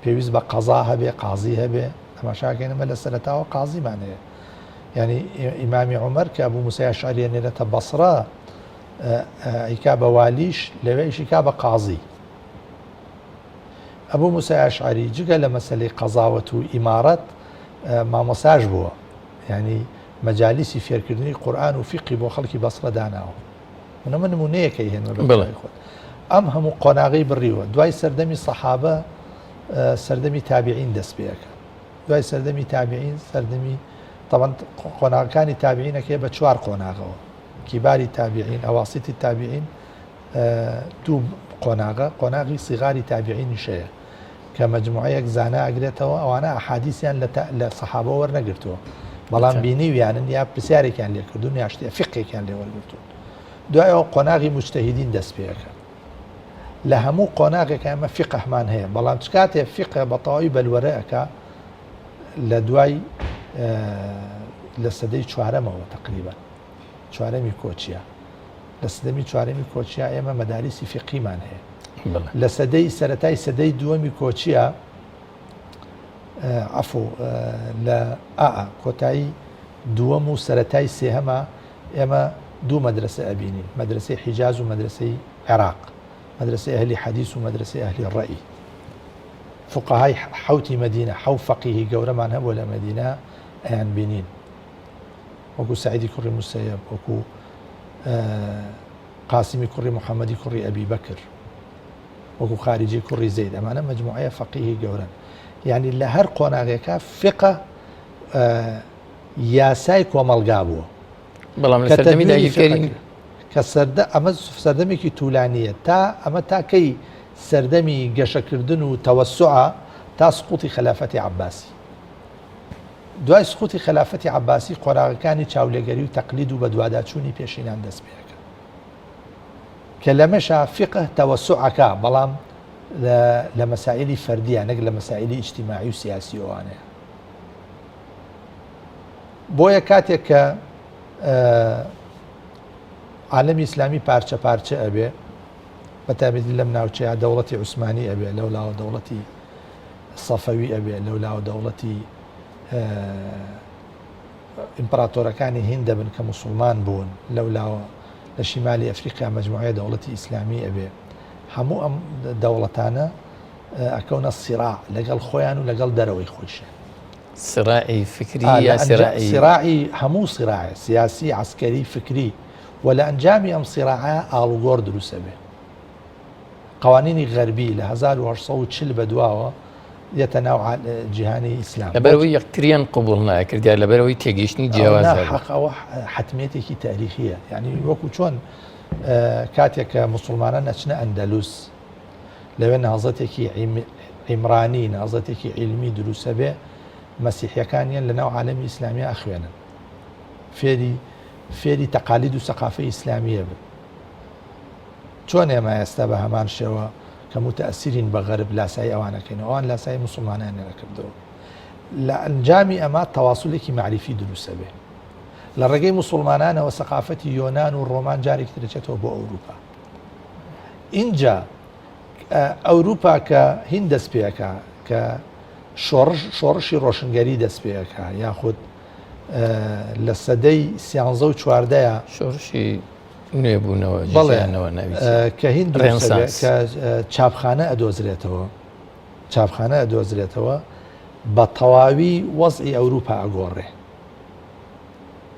پێویست بە قەزا هەبێ قازی هەبێ تەماشاکەینەمە لە سەرەتاوە قازیمان هەیە یانی ئیمامی عومەر کە ئەبوو موسای ئەشعەری ئەنێرێتە بەسڕە ئەیکا بە والیش لەوێ ئیشیکا بە قازی ئەبوو موسای ئەشعەری جگە لە مەسەلەی قەزاوەت و ئیمارەت مامۆساش بووە یعنی مەجالیسی فێرکردنی قورئان و فیقی بۆ خەڵکی بەسڕە داناوە منەمە نمونەیەکەی هێنمە بەڵێ خۆت ئەم هەموو قۆناغی بڕیوە دوای سەردەمی سەحابە سەردەمی تابعین دەست پێەکە دوای سەردەمی تابعین سەردەمی تەبعەن قۆناغەکانی تابعینەکەی بە چوار قۆناغەوە کیباری تابعین ئەواسیتی تابعین دوو قۆناغە قۆناغی سیغاری تابعینیش هەیە کە مجموعەیەک زانا ئەگرێتەوە ئەوانە ئەحادیسیان لە سەحابە وەرنەگرتووە بەڵام بینیویانن یا پرسیارێکیان لێکردوون یا شتێ فقێکیان لێ وەرگرتوون دوای ئەوە قۆناغی مجتهدین دەست پێەکە لە هەموو قۆناغێک ئێمە فیقهمان هەیە بەڵام چ کاتێ فیقە بە تەواوی بەلوەرە ئەکا لە دوای لە سەدەی چوارەمەوە تقریبا چوارەمی کۆچیە لە سەدەمی چوارەمی کۆچیا ئێمە مەداریسی فیقیمان هەیە لە سەدەی سەتای سەدەی دووەمی کۆچیە عفو لە ئا کۆتایی دووەم و سەتای سێهەمە ئێمە دوو مەدرسە ئەبینین مەدرسەی حیجاز و مەدرسەی عێراق مەدرسەی ئەهلی حەدیس و مەدرسەی ئەهلی ڕەئی فقەهای حەوتی مەدینە حەو فەقیهی گەورەمان هەبوو لە مەدینە ئەیان بینین وەکو سعیدی کوڕی مسەیەب وەکو قاسمی کوڕی محەممەدی کوڕی ئەبی بەکر وەکو خارجی کوڕی زەید ئەمانە مجموعەیە فەقیهی گەورن یعنی لە هەر قۆناغێکە فقە یاسای کۆمەڵگا بووە بەڵام لە سەردەمی داگیرکەری کە سەردە ئەمە سەردەمێکی تولانیە تا ئەمە تا کەی سەردەمی گەشەکردن و تەوەسوعە تا سقوطی خەلافەتی عەباسی. دوای سقوطی خەلافەتی عەباسی قۆناغەکانی چاولێگەری و تەقلید و بەدواداچوونی پێشینان دەست پێ ئەکا. کە لەمەشا فیقه تەوەسوع ئەکا بەڵام لە مەسائیلی فەردیە نەک لە مەسائیلی ئیجتیماعی و سیاسی و ئەوانەیە. بۆیە کاتێک کە عالەمی ئیسلامی پارچە پارچە ئەبێ بە تایبەتی لەم ناوچەیە دەوڵەتی عوسمانی ئەبێ لەولاوە دەوڵەتی سەفەوی ئەبێ لەولاوە دەوڵەتی ئیمپراتۆرەکانی هیند دەبن کە موسڵمان بوون، لەولاوە لە شیمالی ئەفریقیا مەجموعەیە دەوڵەتی ئیسلامی ئەبێ. هەموو ئەم دەوڵەتانە ئەکەونە سیراع لەگەڵ خۆیان و لەگەڵ دەرەوەی خۆیشیان. سراعی فکری یا سراعی؟ سراعی هەموو سراعێ، سیاسی، عەسکەری، فکری و لە ئەنجامی ئەم سراعە ئاڵوگۆڕ دروست ئەبێ. قوانینی غەربی لە 1840 بەدواوە یەتە ناو جیهانی ئیسلام. لەبەرئەوەی یەکتریان قبوڵ ناکرد یا لەبەرئەوەی تێگەیشتنی جیاواز هەبوو؟ حەق ئەوە حەتمیەتێکی تاریخیە، یعنی وەکو چۆن کاتێک کە موسڵمانان ئەچنە ئەندەلوس لەوێ نازەتێکی عیمرانی نازەتێکی عیلمی دروستە بێ مەسیحیەکانیان لە ناو عالەمی ئیسلامی ئەخوێنن فێری فێری تەقالید و سەقافەی ئیسلامیە بن. چۆن ئێمە ئێستا بە هەمان شێوە کە موتەئسیرین بە غەرب لاسایی ئەوان ئەکەینەوە، ئەوان لاسایی موسڵمانانیان ئەکردەوە. لە ئەنجامی ئەمە تەواسولێکی مەعریفی دروست ئەبێ. لە ڕێگەی موسڵمانانەوە سەقافەتی یۆنان و ڕۆمان جارێکی تر ئەچێتەوە بۆ ئەوروپا. ئینجا ئەوروپا کە هین دەست پێ ئەکا، کە شۆڕش شۆڕشی ڕۆشنگەری دەست پێ ئەکا، یاخود لە سەدەی سیانزە و چواردەیا شۆڕشی نوێبوونەوە بەڵێ ژیانەوە ناوی چیە؟ کە هین دروست ئەبێ ڕێنسانس. کە چاپخانە ئەدۆزرێتەوە چاپخانە ئەدۆزرێتەوە بە تەواوی وەزعی ئەوروپا ئەگۆڕێ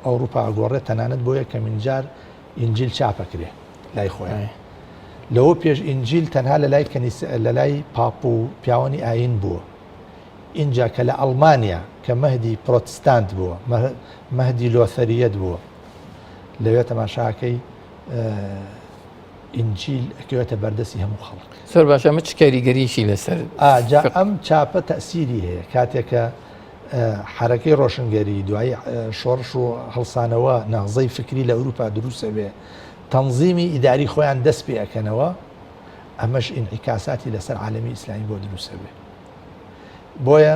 ئەوروپا ئەگۆڕێ تەنانەت بۆ یەکەمین جار ئینجیل چاپەکرێ لای خۆیان ئای. لەوە پێش ئینجیل تەنها لە لای کەنیسە لە لای پاپ و پیاوانی ئایین بووە ئینجا کە لە ئەڵمانیا کە مەهدی پرۆتستانت بووە مەهدی لۆثەریەت بووە لەوێ تەماشاکەی ئینجیل ئەکەوێتە بەردەستی هەموو خەڵک. زۆر باشە ئەمە چ کاریگەریی لەسەر جا ئەم چاپە تەسیری هەیە کاتێکە حرەکەی ڕۆشنگەری دوای شۆڕش و هەڵسانەوە نازەی فکری لە ئەوروپا دروستەبێ تەنزیمی ئیداری خۆیان دەست پێ ئەەکەنەوە ئەمەش ئینعیکاساتی لەسەر عالەمی ئیسلامی بۆ دروستەبێ بۆیە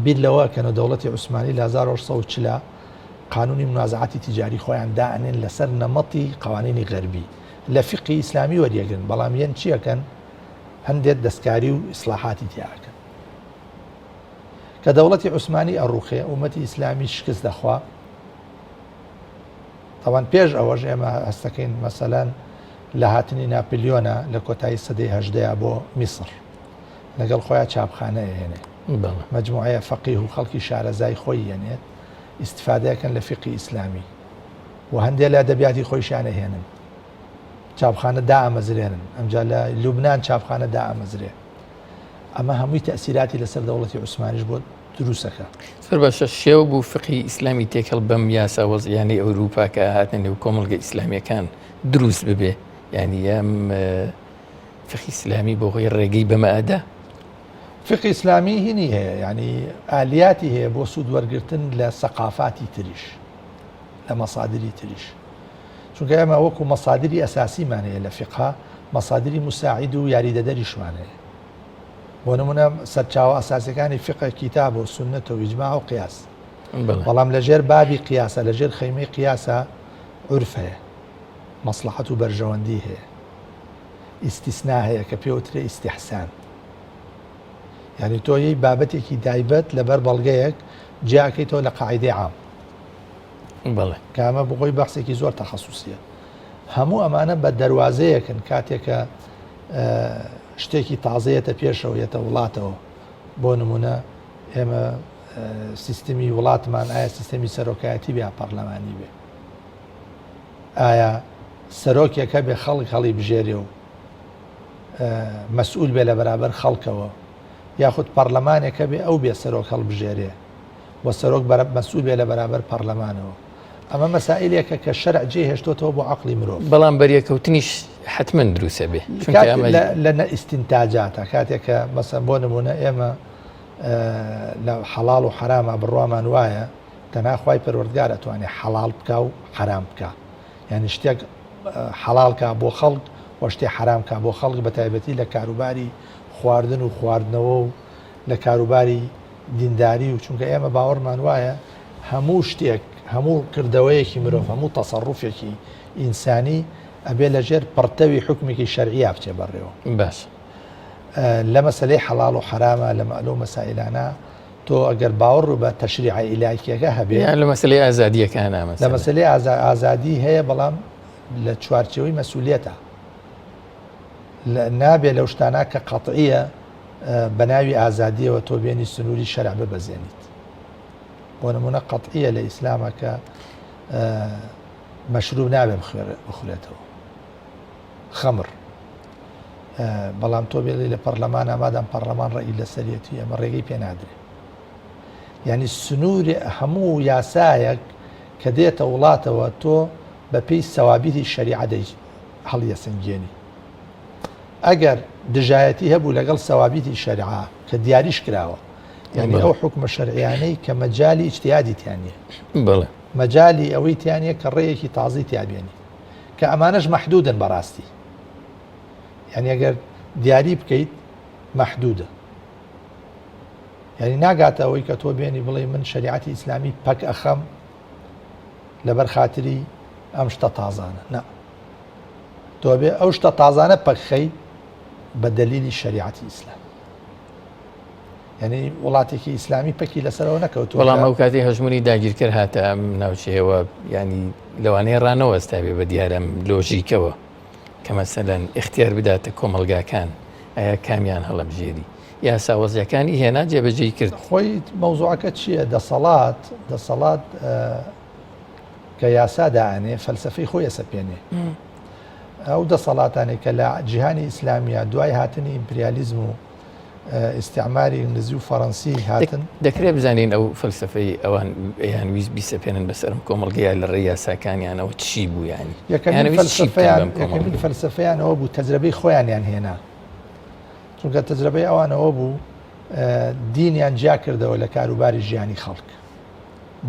بیر لەوە ئەکەنەوە دەوڵەتی عوسمانی لە 1840 قانونی منازعاتی تیجاری خۆیان دائەنێن لەسەر نەمەتی قوانینی غەربی لە فیقهی ئیسلامی وەریەگرن بەڵام یەن چیەکەن هەندێک دەستکاری و ئیسلاحاتی تیاکەن کە دەوڵەتی عوسمانی ئەڕوخێ ئومەتی ئیسلامی شکست دەخوا تاوان پێش ئەوەش ئێمە هەستەکەین مەسەلەن لە هاتنی ناپلیۆنە لە کۆتایی سەدەی هەژدەیە بۆ میسر لەگەڵ خۆیا چاپخانە ئەهێنێ مەجموعەیە فەقیه و خەڵکی شارەزای خۆی یەنێت ئیستفادەکەن لە فیقی ئیسلامی و هەندێ لە ئەدەبیاتی خۆیشیان ئەهێنن چاپخانە دائەمەزرێنن ئەمجا لە لوبناان چاپخانە دائەمەزرێ ئەمە هەمووی تەسیراتی لەسەر دەوڵەتی عوسمانیش بۆ دروستەکە. زۆر باشە شێو بوو فقهی ئیسلامی تێکەڵ بەم یاسا وەزعیانەی ئەوروپا کە هاتنە نێو کۆمەڵگە ئیسلامیەکان دروست ببێ یعنی ئەم فقهی ئیسلامی بۆ خۆی ڕێگەی بەمە ئەدا؟ فقهی ئیسلامی هینی هەیە یعنی ئالیاتی هەیە بۆ سوود وەرگرتن لە سەقافاتی تریش لە مەسادری تریش چونکە ئێمە وەکو مەسادری ئەساسیمان هەیە لە فقها مەسادری مساعد و یاریدەدەریشمان هەیە بۆ نمونە سەرچاوە ئەساسەکانی فقه کیتاب و سنت و ئیجماع و قیاس بەڵام لەژێر بابی قیاسە لەژێر خەیمەی قیاسە عورف هەیە مەسڵەحەت و بەرژەوەندی هەیە ئیستیسنا هەیە کە پێوترێ ئیستیحسان یعنی تۆ یەی بابەتێکی دایبەت لەبەر بەڵگەیەک جیاکەیتەوە لە قاعدەی عام بەڵێ کامە بخۆی بەحسێکی زۆر تەخەسوسیە هەموو ئەمانە بە دەواازەیەکن کاتێکە شتێکی تازەیەتە پێشەوە یەتە وڵاتەوە بۆ نمونە ئێمە سیستمی وڵاتمان ئایا سیستمی سەرۆکایەتی بیا پەرلەمانی بێ ئایا سەرۆکێک هەبێ خەڵک هەڵی بژێرێ و مەسئول بێ لە بەرابەر خەڵکەوە یاخود پەرلەمانێک هەبێ ئەو بێ سەرۆک هەڵبژێرێ و سەرۆک مەسئول بێ لە بەرابەر پەرلەمانەوە ئەمە مەسائلێکە کە شەرع جێ هێشتۆتەوە بۆ عەقڵی مرۆڤ. بەڵام بەریەکەوتنیش حتمما دروسە بێ چونکە ئەمە لە ئیستینتاجاتە کاتێک کە مەسەن بۆ نمونە ئێمە لە حەڵاڵ و حەرامە بڕوامان وایە تەنها خوای پەروەردگار ئەتوانێ حەڵاڵ بکا و حەرام بکا یعنی شتێک حەڵاڵ کا بۆ خەڵک و شتێ حەرام کا بۆ خەڵک بە تایبەتی لە کاروباری خواردن و خواردنەوە و لە کاروباری دینداری و چونکە ئێمە باوەڕمان وایە هەموو شتێک هەموو کردەوەیەکی مرۆڤ هەموو تەسەڕوفێکی ئینسانی ئەبێ لەژێر پڕتەوی حکمێکی شەرعیا بچێ بەڕێوە باش لە مەسلەی حەڵاڵ و حەرامە لە مەلو مەسائلانە تۆ ئەگەر باوەڕ بە تەشریعە ئیلاهیەکە هەبێ یان لە مەسلەی ئازادیەکانە لە مەسلەی ئازادی هەیە بەڵام لە چوارچێوەی مەسئولیەتە نابێ لەو شتانە کە قەتعیە بە ناوی ئازادیەوە تۆ بێنی سنووری شەرع ببەزێنیت بۆ نمونە قەتعیە لە ئیسلامە کە مەشروب نابێ بخورێتەوە خەمر بەڵام تۆ بێڵی لە پەرلەمان ئامادەم پەرلەمان ڕێی لەسەرەتی ئەمە ڕێگەی پێ نادرێ یعنی سنوور هەموو یاسایەک کە دێتە وڵاتەوە تۆ بە پێی سەوابیتی شەریعە دەی هەڵیەسەنگێنی ئەگەر دژایەتی هەبوو لەگەڵ سەوابیتی شەرعە کە دیاریش کراوە یعنی ئەو حکومە شەرعیانەی کە مەجای ئیجتیادی تیانە بڵێ مەجای ئەوەی تیانە کە ڕێیەکی تازی تیابێنی کە ئەمانەش مەحدودن بەڕاستی یعنی ئەگەر دیاری بکەیت مەحدودە یعنی ناگاتە ئەوەی کە تۆ بێنی بڵێ من شریعەتی ئیسلامی پەک ئەخەم لەبەر خاتری ئەم شتە تازانە نا تۆ بێ ئەو شتە تازانە پەکخەی بە دەلیلی شریعەتی ئیسلام یعنی وڵاتێکی ئیسلامی پەکی لەسەرەوە نەکەوتووە بەڵام ئەو کاتی هەژمونی داگیرکەر هاتە ئەم ناوچەیەوە ینی لەوانەیە ڕانەوەستا بێ بە دیارەم لۆژیکەوە کە مەسەلەن ئیختیار بداتە کۆمەڵگاکان ئایا کامیان هەڵەبژێری یاسا وەزیەکانی هێنا جێبەجێی کرد. خۆی مەوزوعەکە چییە دەسەڵات دەسەڵات کە یاسا دائەنێ فەلسەفەی خۆی ئەسەپێنێ ئەو دەسەڵاتانێک کە لە جیهانی ئیسلامیە دوای هاتنی ئیمپریالیزم و ئیستعماری ئینگلیزی و فەڕەنسی هاتن. دەکرێت بزانین ئەو فەلسەفەی ئەوان یان ویست بیسەپێنن بەسەر ئەم کۆمەڵگەیە لە ڕێی یاساکانیانەوە چی بوو یانی یەکەمین فەلسەفەیان یەکەمین فەلسەفەیان ئەوە بوو تەجرەبەی خۆیانیان هێنا چونکە تەجرەبەی ئەوان ئەوە بوو دینیان جیا کردەوە لە کاروباری ژیانی خەڵک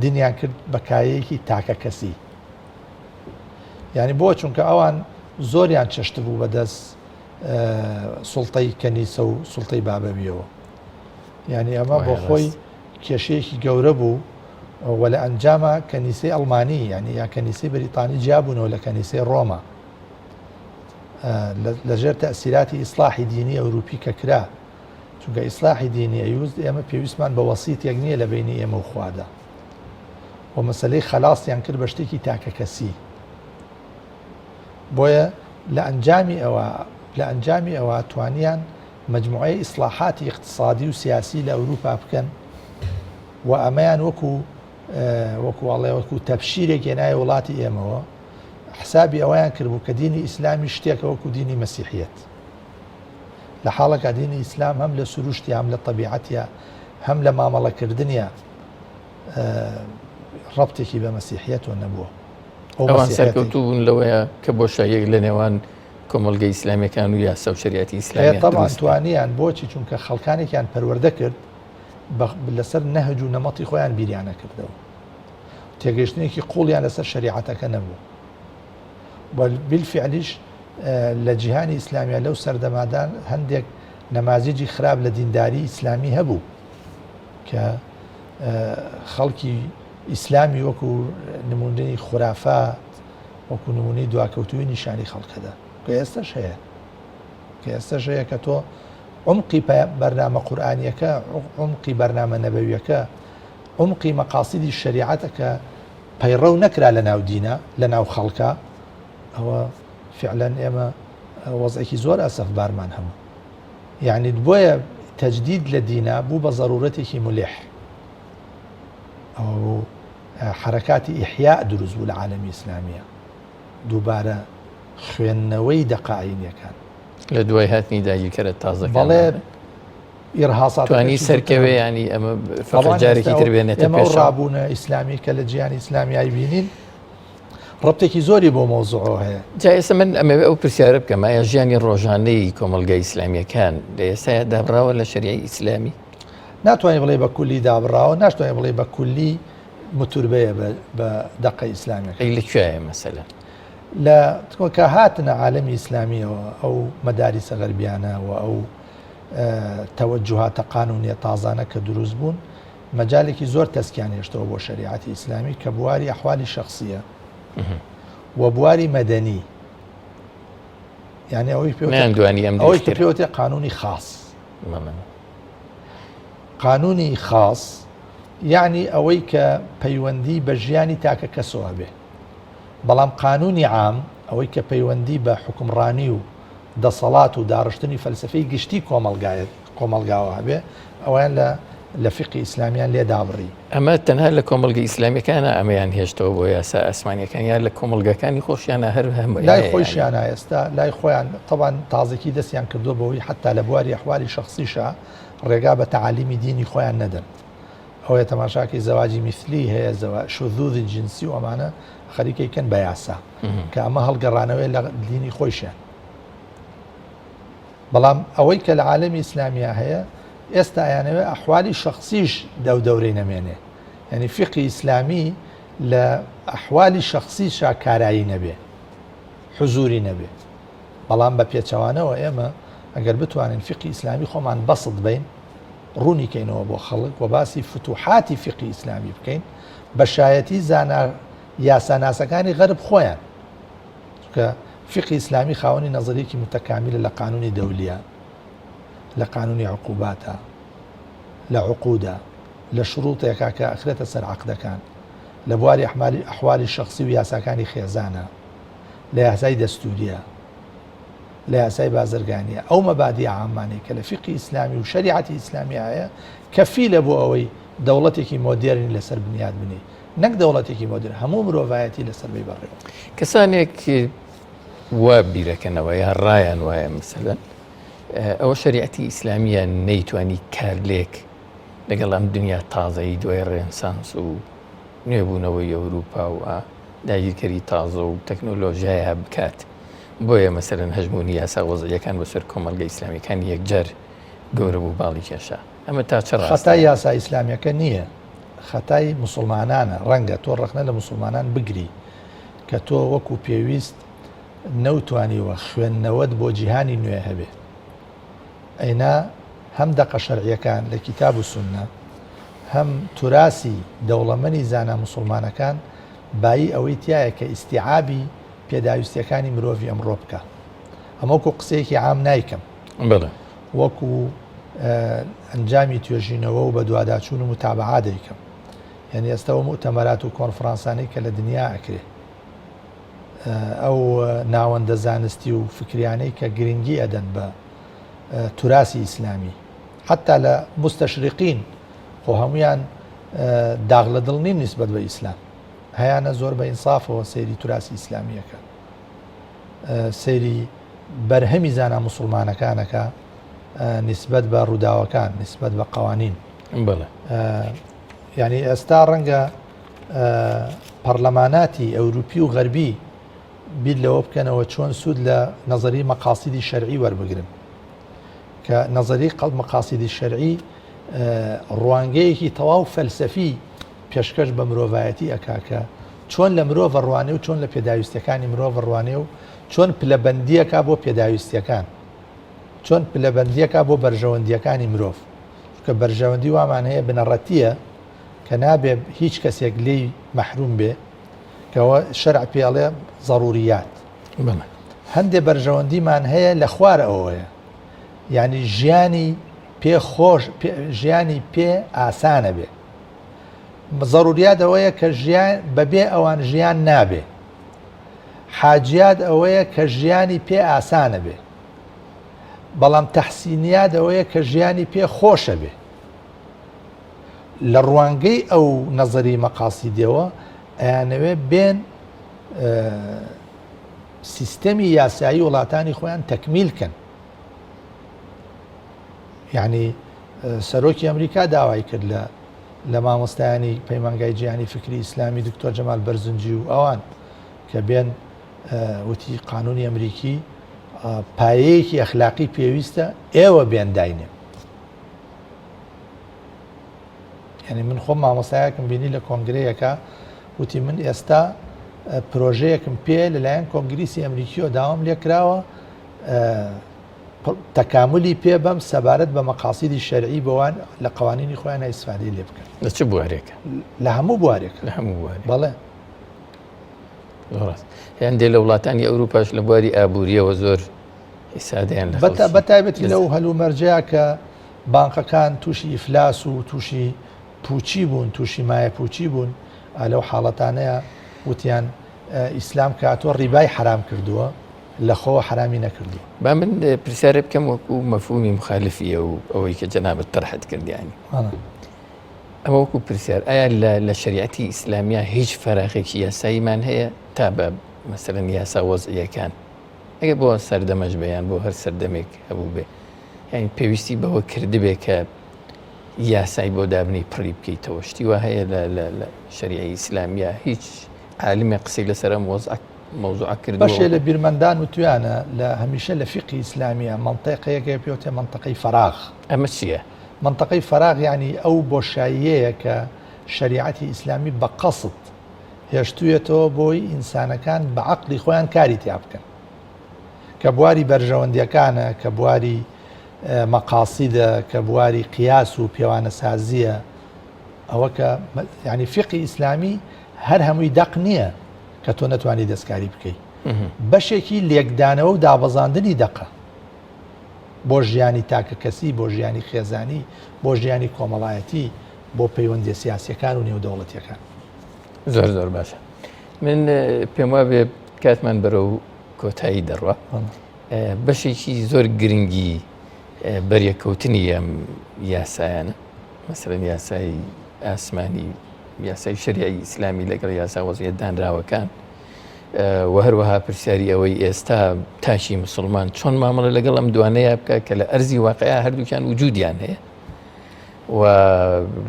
دینیان کرد بە کایەیەکی تاکە کەسی یعنی بۆ چونکە ئەوان زۆریان چەشت بوو بەدەست سوڵتەی کەنیسە و سوڵتەی بابەویەوە یعنی ئەمە بۆ خۆی کێشەیەکی گەورە بوو و لە ئەنجاما کەنیسەی ئەڵمانی یعنی یا کەنیسەی بەریتانی جیابوونەوە لە کەنیسەی ڕۆما لەژێر تەسیراتی ئیسلاحی دینی ئەوروپی کە کرا چونکە ئیسلاحی دینی ئەیوز ئێمە پێویستمان بە وەسیتێک نییە لە بینی ئێمە و خوادا و مەسلەی خەلاسیان کرد بە شتێکی تاکە کەسی بۆیە لە ئەنجامی ئەوە لە ئەنجامی ئەوە توانیان مەجموعەی ئیسلاحاتی ئیقتسادی و سیاسی لە ئەوروپا بکەن و ئەمەیان وەکو وەکو ئەڵێ وەکو تەبشیرێک هێنایە وڵاتی ئێمەوە حسابی ئەوەیان کردبوو کە دینی ئیسلامی شتێکە وەکو دینی مەسیحیەت لە حاڵەکە دینی ئیسلام هەم لە سروشتی هەم لە تەبیعەتە هەم لە مامەڵەکردنیە ڕەبتێکی بە مەسیحیەتەوە نەبووە. ئەوان سەرکەوتوو بوون لەوەیە کە بۆشاییەک لە نێوان کۆمەڵگەی ئیسلامیەکان و یاسا و شەریعەتی ئیسلامی تەبعەن توانیان بۆچی چونکە خەڵکانێکیان پەروەردە کرد لەسەر نەهج و نەمەتی خۆیان بیریان نەکردەوە تێگەیشتنێکی قوڵیان لەسەر شەریعەتەکە نەبوو بالفعلیش لە جیهانی ئیسلامیە لەو سەردەمادان هەندێک نەمازیجی خراپ لە دینداری ئیسلامی هەبوو کە خەڵکی ئیسلامی وەکو نمونەی خورافات وەکو نمونەی دواکەوتووی نیشانی خەڵکەدا کە ئێستش هەیە کە ئێستش هەیە کە تۆ عمقی بەرنامە قورئانیەکە عمقی بەرنامە نەبەویەکە عمقی مەقاسیدی شەریعەتە کە پەیڕەو نەکرا لە ناو دینە لە ناو خەڵکە ئەوە فعلەن ئێمە وەزعێکی زۆر ئەسەف بارمان هەبوو یعنی بۆیە تەجدید لە دینا بوو بە زەرورەتێکی ملح ئەوە بوو حەرەکاتی ئیحیا دروست بوو لە عالەمی ئیسلامیە دووبارە خوێندنەوەی دەقە ئاینیەکان. لە دوای هاتنی داگیرکەرە تازەکان بەڵێ ئیرهاسات توانی سەرکەوێ ینی ئەمە فەقەت جارێکی تر بێنێتە پێش ڕابوونە ئیسلامی کە لە جیهانی ئیسلامی ئایبینین. ڕەبتێکی زۆری بۆ مەوزوعەوە هەیە. جا ئێستا من ئەمەوێ ئەو پرسیارە بکەم، ئایا ژیانی ڕۆژانەی کۆمەڵگای ئیسلامییەکان لە ئێستایا دابڕاوە لە شەریعەی ئیسلامی؟ ناتوانانی بڵێ بە کولی دابڕاوە، ناشتوانانی بڵێ بە کولی متوربەیە بە دەقە ئیسلامیەکە. ئەی لە کوێیە مەسەلەن؟ لە کە هاتنە عالەمی ئیسلامیەوە ئەو مەداریسە غەربیانە و ئەو تەوەجوهاتە قانونیە تازانە کە دروست بوون، مەجالێکی زۆر تەسکیان هێشتەوە بۆ شەریعەتی ئیسلامی کە بواری ئەحوالی شەخسیە و بواری مەدەنی، یعنی ئەوەی پێوانی ئەم ئەوەی کە پێوتێ قانونی خاص. قانونی خاص یعنی ئەوەی کە پەیوەندی بە ژیانی تاکە کەسەوە بێ، بەڵام قانونی عام ئەوەی کە پەیوەندی بە حکومڕانی و دەسەڵات و داڕشتنی فەلسەفەی گشتی کۆمەڵگایەت کۆمەڵگاوە هەبێ ئەویان لە لە فیقهی ئیسلامیان لێ دابڕی. ئەمە تەنها لە کۆمەڵگە ئیسلامیەکانە ئەمەیان هێشتەوە بۆ یاسا ئاسمانیەکان یا لە کۆمەڵگەکانی خۆشیانە هەر هەموو لای خۆیشیانە ئێستا لای خۆیان تەبان تازەکی دەستیان کردووە بەوەی حتا لە بواری ئەحوالی شەخسیشا ڕێگا بە تەعالیمی دینی خۆیان نەدەن. ئەوەیە تەماشاکەی زەواجی میثلی هەیە زەوا شذوذی جنسی و ئەمانە خەریکەی کەن بە یاسا کە ئەمە هەڵگەڕانەوەی لە دینی خۆیشیان. بەڵام ئەوەی کە لە عالەمی ئیسلامیا هەیە ئێستا ئەیانەوێ ئەحوالی شەخسیش دەو دەورەی نەمێنێ، یعنی فیقهی ئیسلامی لە ئەحوالی شەخسیشا کارایی نەبێ، حزوری نەبێ. بەڵام بە پێچەوانەوە ئێمە ئەگەر بتوانین فیقهی ئیسلامی خۆمان بەسط بین، ڕوونی کەینەوە بۆ خەڵک و باسی فتوحاتی فیقهی ئیسلامی بکەین بە شایەتی زانا یاساناسەکانی غەرب خۆیان، چونکە فیقهی ئیسلامی خاوەنی نەزەریەکی متەکامیلە لە قانونی دەولیە، لە قانونی عقوباتە، لە عقودە، لە شروطێکا کە ئەخرێتە سەر عەقدەکان، لە بواری ئەحمالی ئەحوالی شەخسی و یاساکانی خێزانە، لە یاسای دەستوریە، لە یاسای بازرگانیە. ئەو مەبادیە عامانەی کە لە فیقهی ئیسلامی و شەریعەتی ئیسلامی هەیە کەفیلە بۆ ئەوەی دەوڵەتێکی مۆدێرنی لەسەر بنیات بنێی. نەک دەوڵەتێکی مۆدێرن، هەموو مرۆڤایەتی لەسەر بی بەڕێوە. کەسانێک وا بیرەکەنەوە یا ڕایان وایە مەسەلەن ئەوە شەریعەتی ئیسلامیە نەیتوانی کارلێک لەگەڵ ئەم دنیا تازەی دوای ڕێنسانس و نوێبوونەوەی ئەوروپا و داگیرکەری تازە و تەکنۆلۆژیایە بکات، بۆیە مەسەلەن هەژموونی یاسا وەزعیەکان بەسەر کۆمەڵگە ئیسلامیەکان یەکجار گەورە بوو باڵی کێشا. ئەمە تا چ ڕاستە؟ خەتای یاسا ئیسلامیەکە نییە، خەتای موسڵمانانە، ڕەنگە تۆ ڕەخنە لە موسڵمانان بگری کە تۆ وەکو پێویست نەوتوانیوە خوێندنەوەت بۆ جیهانی نوێ هەبێ. ئەینا هەم دەقە شەرعیەکان لە کیتاب و سوننە، هەم توراسی دەوڵەمەنی زانا موسڵمانەکان بایی ئەوەی تیایە کە ئیستیعابی پێداویستیەکانی مرۆڤی ئەمڕۆ بکا. ئەمە وەکو قسەیەکی عام نایکەم. بەڵێ. وەکو ئەنجامی توێژینەوە و بەدواداچوون و متابعە دەیکەم. یعنی ئێستا ئەو موئتەمەرات و کۆنفرانسانەی کە لە دنیا ئەکرێ، ئەو ناوەندە زانستی و فکریانەی کە گرنگی ئەدەن بە توراسی ئیسلامی، حتا لە مستەشریقین خۆ هەمویان داغ لە دڵ نین نسبەت بە ئیسلام، هەیانە زۆر بە ئینسافەوە سەیری توراسی ئیسلامیەکە، سەیری بەرهەمی زانا موسڵمانەکانەکە نیسبەت بە ڕووداوەکان، نیسبەت بە قوانین. بەڵێ. یعنی ئێستا ڕەنگە پەرلەماناتی ئەوروپی و غەربی بیر لەوە بکەنەوە چۆن سوود لە نەزەری مەقاسیدی شەرعی وەربگرن، کە نەزەری قەڵ مەقاسیدی شەرعی ڕوانگەیەکی تەواو فەلسەفی پێشکەش بە مرۆڤایەتی ئەکا کە چۆن لە مرۆڤ ڕوانێ و چۆن لە پێداویستیەکانی مرۆڤ ڕوانێ و چۆن پلەبەندیەکە بۆ پێداویستیەکان، چۆن پلەبەندیەکە بۆ بەرژەوەندیەکانی مرۆڤ، چونکە بەرژەوەندی وامان هەیە بنەڕەتیە کە نابێ هیچ کەسێک لێی مەحروم بێ، کەەوە شەرع پێڵێ زەڕوریات. هەندێ بەرژەوەندیمان هەیە لە خوار ئەوەیە، یعنی ژیانی پێ خۆش، ژیانی پێ ئاسانە بێ. زەڕوریات ئەوەیە کە ژیان بەبێ ئەوان ژیان نابێ. حاجیات ئەوەیە کە ژیانی پێ ئاسانە بێ. بەڵام تەحسینیات ئەوەیە کە ژیانی پێ خۆشە بێ. لە ڕوانگەی ئەو نەزەری مەقاسیدیەوە ئەیانەوێ بێن سیستەمی یاسایی وڵاتانی خۆیان تەکمیل کەن. یعنی سەرۆکی ئەمریکا داوای کرد لە لە مامۆستایانی پەیمانگای جیهانی فکری ئیسلامی دکتۆر جەمال بەرزنجی و ئەوان. کە بێن وتی قانونی ئەمریکی پایەیەکی ئەخلاقی پێویستە ئێوە بێن داینێن. یعنی من خۆم مامۆستایەکم بینی لە کۆنگرەیەکە وتی من ئێستا پرۆژەیەکم پێ لەلایەن کۆنگریسی ئەمریکیەوە داوام لێکراوە تەکاملی پێ بەم سەبارەت بە مەقاسیدی شەرعی بۆوان لە قوانینی خۆیان ئیسفادەی لێ بکەن. لە چ بوارێکە؟ لە هەموو بوارێک. لە هەموو بوارێک. بەڵێ. ڕاست. هەندێ لە وڵاتانی ئەوروپاش لە بواری ئابووریەوە زۆر ئیسادەیان لە خەڵکی. بە تایبەتی لەو هەلومەرجەیە کە بانقەکان تووشی ئیفلاس و تووشی پووچی بوون، تووشی مایە پووچی بوون، لەو حاڵەتانەیە وتیان ئیسلام کە هاتووە ڕیبای حەرام کردووە، لە خۆوە حەرامی نەکردووە. با من پرسیارێ بکەم وەکو مەفهومی مخالفی ئەو ئەوەی کە جەنابت تەرحت کرد یانی. ئەمە وەکو پرسیار ئایا لە شەریعەتی ئیسلامیا هیچ فەراغێکی یاساییمان هەیە تا بە مەسەلەن یاسا وەزعیەکان ئەگەر بۆ سەردەمەش بێ یان بۆ هەر سەردەمێک هەبوو بێ یعنی پێویستی بەوە کردبێ کە یاسای بۆ دابنی پڕی بکەیتەوە شتی وا هەیە لە شەریعی ئیسلامیا هیچ عالمێ قسەی لەسەر ئەم وەزع مەوزوعە کردووە؟ بەشێ لە بیرمەندان وتویانە لە هەمیشە لە فیقهی ئیسلامیە مەنتیقەیەک هەیە پێوتێ مەنتەقەی فەراغ. ئەمە چییە؟ مەنتەقەی فەراغ یانی ئەو بۆشاییەیە کە شەریعەتی ئیسلامی بە قەسد هێشتوویەتەوە بۆی ئینسانەکان بە عەقڵی خۆیان کاری تیا بکەن کە بواری بەرژەوەندیەکانە کە بواری مەقاسیدە کە بواری قیاس و پێوانەسازیە ئەوە کە یعنی فقی ئیسلامی هەر هەمووی دەق نییە کە تۆ نەتوانی دەستکاری بکەی بەشێکی لێکدانەوە و دابەزاندنی دەقە بۆ ژیانی تاکەکەسی، بۆ ژیانی خێزانی، بۆ ژیانی کۆمەڵایەتی، بۆ پەیوەندیە سیاسیەکان و نێودەوڵەتیەکان. زۆر زۆر باشە. من پێم وابێ کاتمان بەرەو کۆتایی دەڕوا. بەشێکی زۆر گرنگی بەریەکەوتنی ئەم یاسایانە مەسەلەن یاسای ئاسمانی یاسای شەریعی ئیسلامی لەگەڵ یاسا وەزعیە دانراوەکان و هەروەها پرسیاری ئەوەی ئێستا تاکی مسلمان چۆن مامەڵە لەگەڵ ئەم دوانەیە بکە کە لە ئەرزی واقعیا هەردووکیان وجودیان هەیە و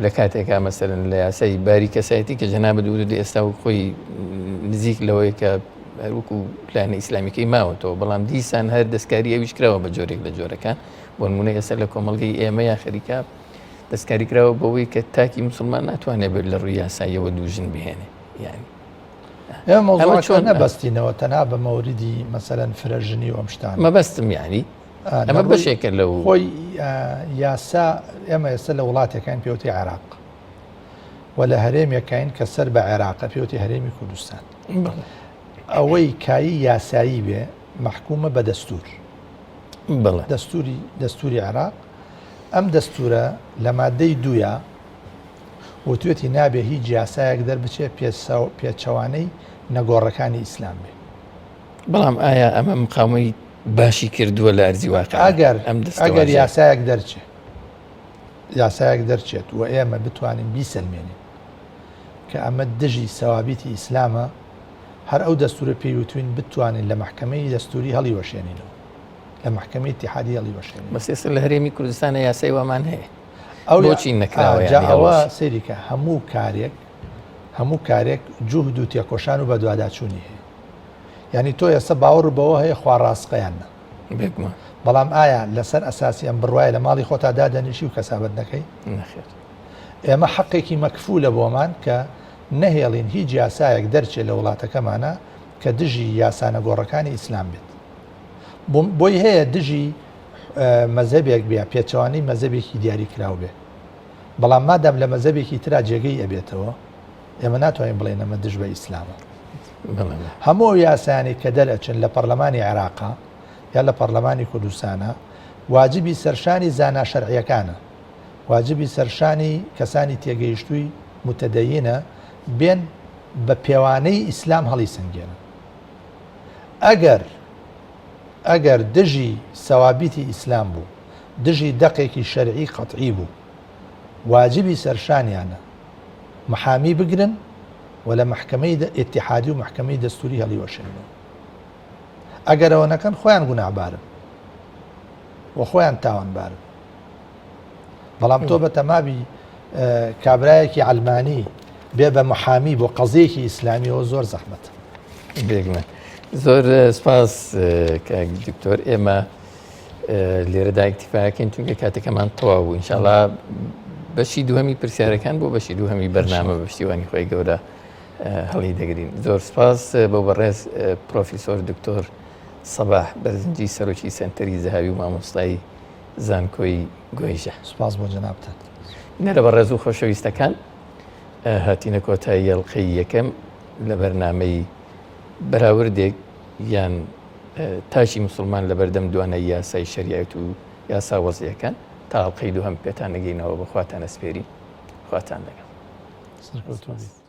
لە کاتێکا مەسەرن لە یاسای باری کەسایەتی کە جەنابت وتت ئێستا و خۆی نزیک لەوەی کە هەروەکو لایەنە ئیسلامیەکەی ماوەتەوە بەڵام دیسان هەر دەستکاری ئەویش کراوە بە جۆرێک لە جۆرەکان بۆ نمونە ئێستا لە کۆمەڵگەی ئێمە یا خەریکە دەستکاری کراوە بەوەی کە تاکی مسلمان ناتوانێت بێت لە ڕووی یاساییەوە دوو ژن بهێنێ یعنی ئێمە مەوزوعەکە چۆن نەبەستینەوە تەنها بە مەوریدی مەسەلەن فرە ژنی و ئەم شتانە. مەبەستم یانی ئەمە بەشێکە لەو خۆی یاسا ئێمە ئێستا لە وڵاتێکین پێوتی عێراق و لە هەرێمێکین کە سەر بە عێراقە پێوتی هەرێمی کوردستان ئەوەی کایی یاسایی بێ مەحکومە بە دەستور دەستوری دەستوری عێراق ئەم دەستورە لە مادەی دویا وتوێتی نابێ هیچ یاسایەک دەربچێ پێچەوانەی نەگۆڕەکانی ئیسلام بێ. بەڵام ئایا ئەمە مقاومەی باشی کردووە لە ئەرزی واقع؟ ئەگەر ئەگەر یاسایەک دەرچێ یاسایەک دەرچێت و ئێمە بتوانین بیسەلمێنین کە ئەمە دژی سەوابیتی ئیسلامە هەر ئەو دەستورە پێی وتوین بتوانین لە مەحکەمەی دەستوری هەڵیوەشێنینەوە لە مەحکەمەی ئیتیحادی هەڵیوەشێنین. بەس ئێستا لە هەرێمی کوردستانە یاسای وامان هەیە. ئەو بۆچی نەکراوە جا ئەوە سەیریکە هەموو کارێک هەموو کارێک جوهد و تێکۆشان و بەدواداچوونی هەیە یعنی تۆ ئێستا باوەڕ بەوە هەیە خوا ڕاستقەیان نا بێگومان بەڵام ئایا لەسەر ئەساسی ئەم بڕوایە لە ماڵی خۆتا دادەنیشی و کەسابەت نەکەی نەخێر ئێمە حەقێکی مەکفولە بۆمان کە نەهێڵین هیچ یاسایەک دەرچێت لە وڵاتەکەمانە کە دژی یاسا نەگۆڕەکانی ئیسلام بێت بۆی هەیە دژی مەزهەبێک بێ پێچەوانەی مەزهەبێکی دیاری کراو بێ بەڵام مادام لە مەزهەبێکی ترا جێگەی ئەبێتەوە ئێمە ناتوانین بڵێن ئەمە دژ بە ئیسلامە هەموو ئەو یاسایانەی کە دەرئەچن لە پەرلەمانی عێراقا یا لە پەرلەمانی کوردستانە واجبی سەرشانی زانا شەرعیەکانە واجبی سەرشانی کەسانی تێگەیشتووی متدەینە بێن بە پێوانەی ئیسلام هەڵی سەنگێنن ئەگەر ئەگەر دژی سەوابیتی ئیسلام بوو، دژی دەقێکی شەرعی قەتعی بوو، واجبی سەرشانیانە محامی بگرن و لە مەحکەمەی ئیتیحادی و مەحکەمەی دەستوری هەڵیوەشێننەوە. ئەگەر ئەوە نەکەن خۆیان گوناهبارن و خۆیان تاوانبارن. بەڵام تۆ بە تەمابی کابرایەکی عەلمانی بێ بە محامی بۆ قەزیەکی ئیسلامیەوە زۆر زەحمەتە. بێگومان زۆر سپاس کاک دکتۆر ئێمە لێرەدا ئیکتیفاکەین چونکە کاتەکەمان تەواو بوو ئینشاءاللە بەشی دووهەمی پرسیارەکان بۆ بەشی دووهەمی بەرنامە بە پشتیوانی خۆی گەورە هەڵی دەگرین زۆر سپاس بۆ بەڕێز پرۆفیسۆر دکتۆر سەباح بەرزنجی سەرۆکی سەنتەری زەهاوی و مامۆستای زانکۆی گۆیژە. سوپاس بۆ جەنابتان. بینەرە بەڕێز و خۆشەویستەکان هاتینە کۆتایی ئەڵقەی یەکەم لە بەرنامەی بەراوردێک یان تاکی مسلمان لە بەردەم دوانای یاسای شەریعەت و یاسا وەزعیەکان تا ئەڵقەی دووهەم پێتان نەگەینەوە بە خواتان ئەسپێری خواتان لەگەڵ. سەرکەوتوو بیت.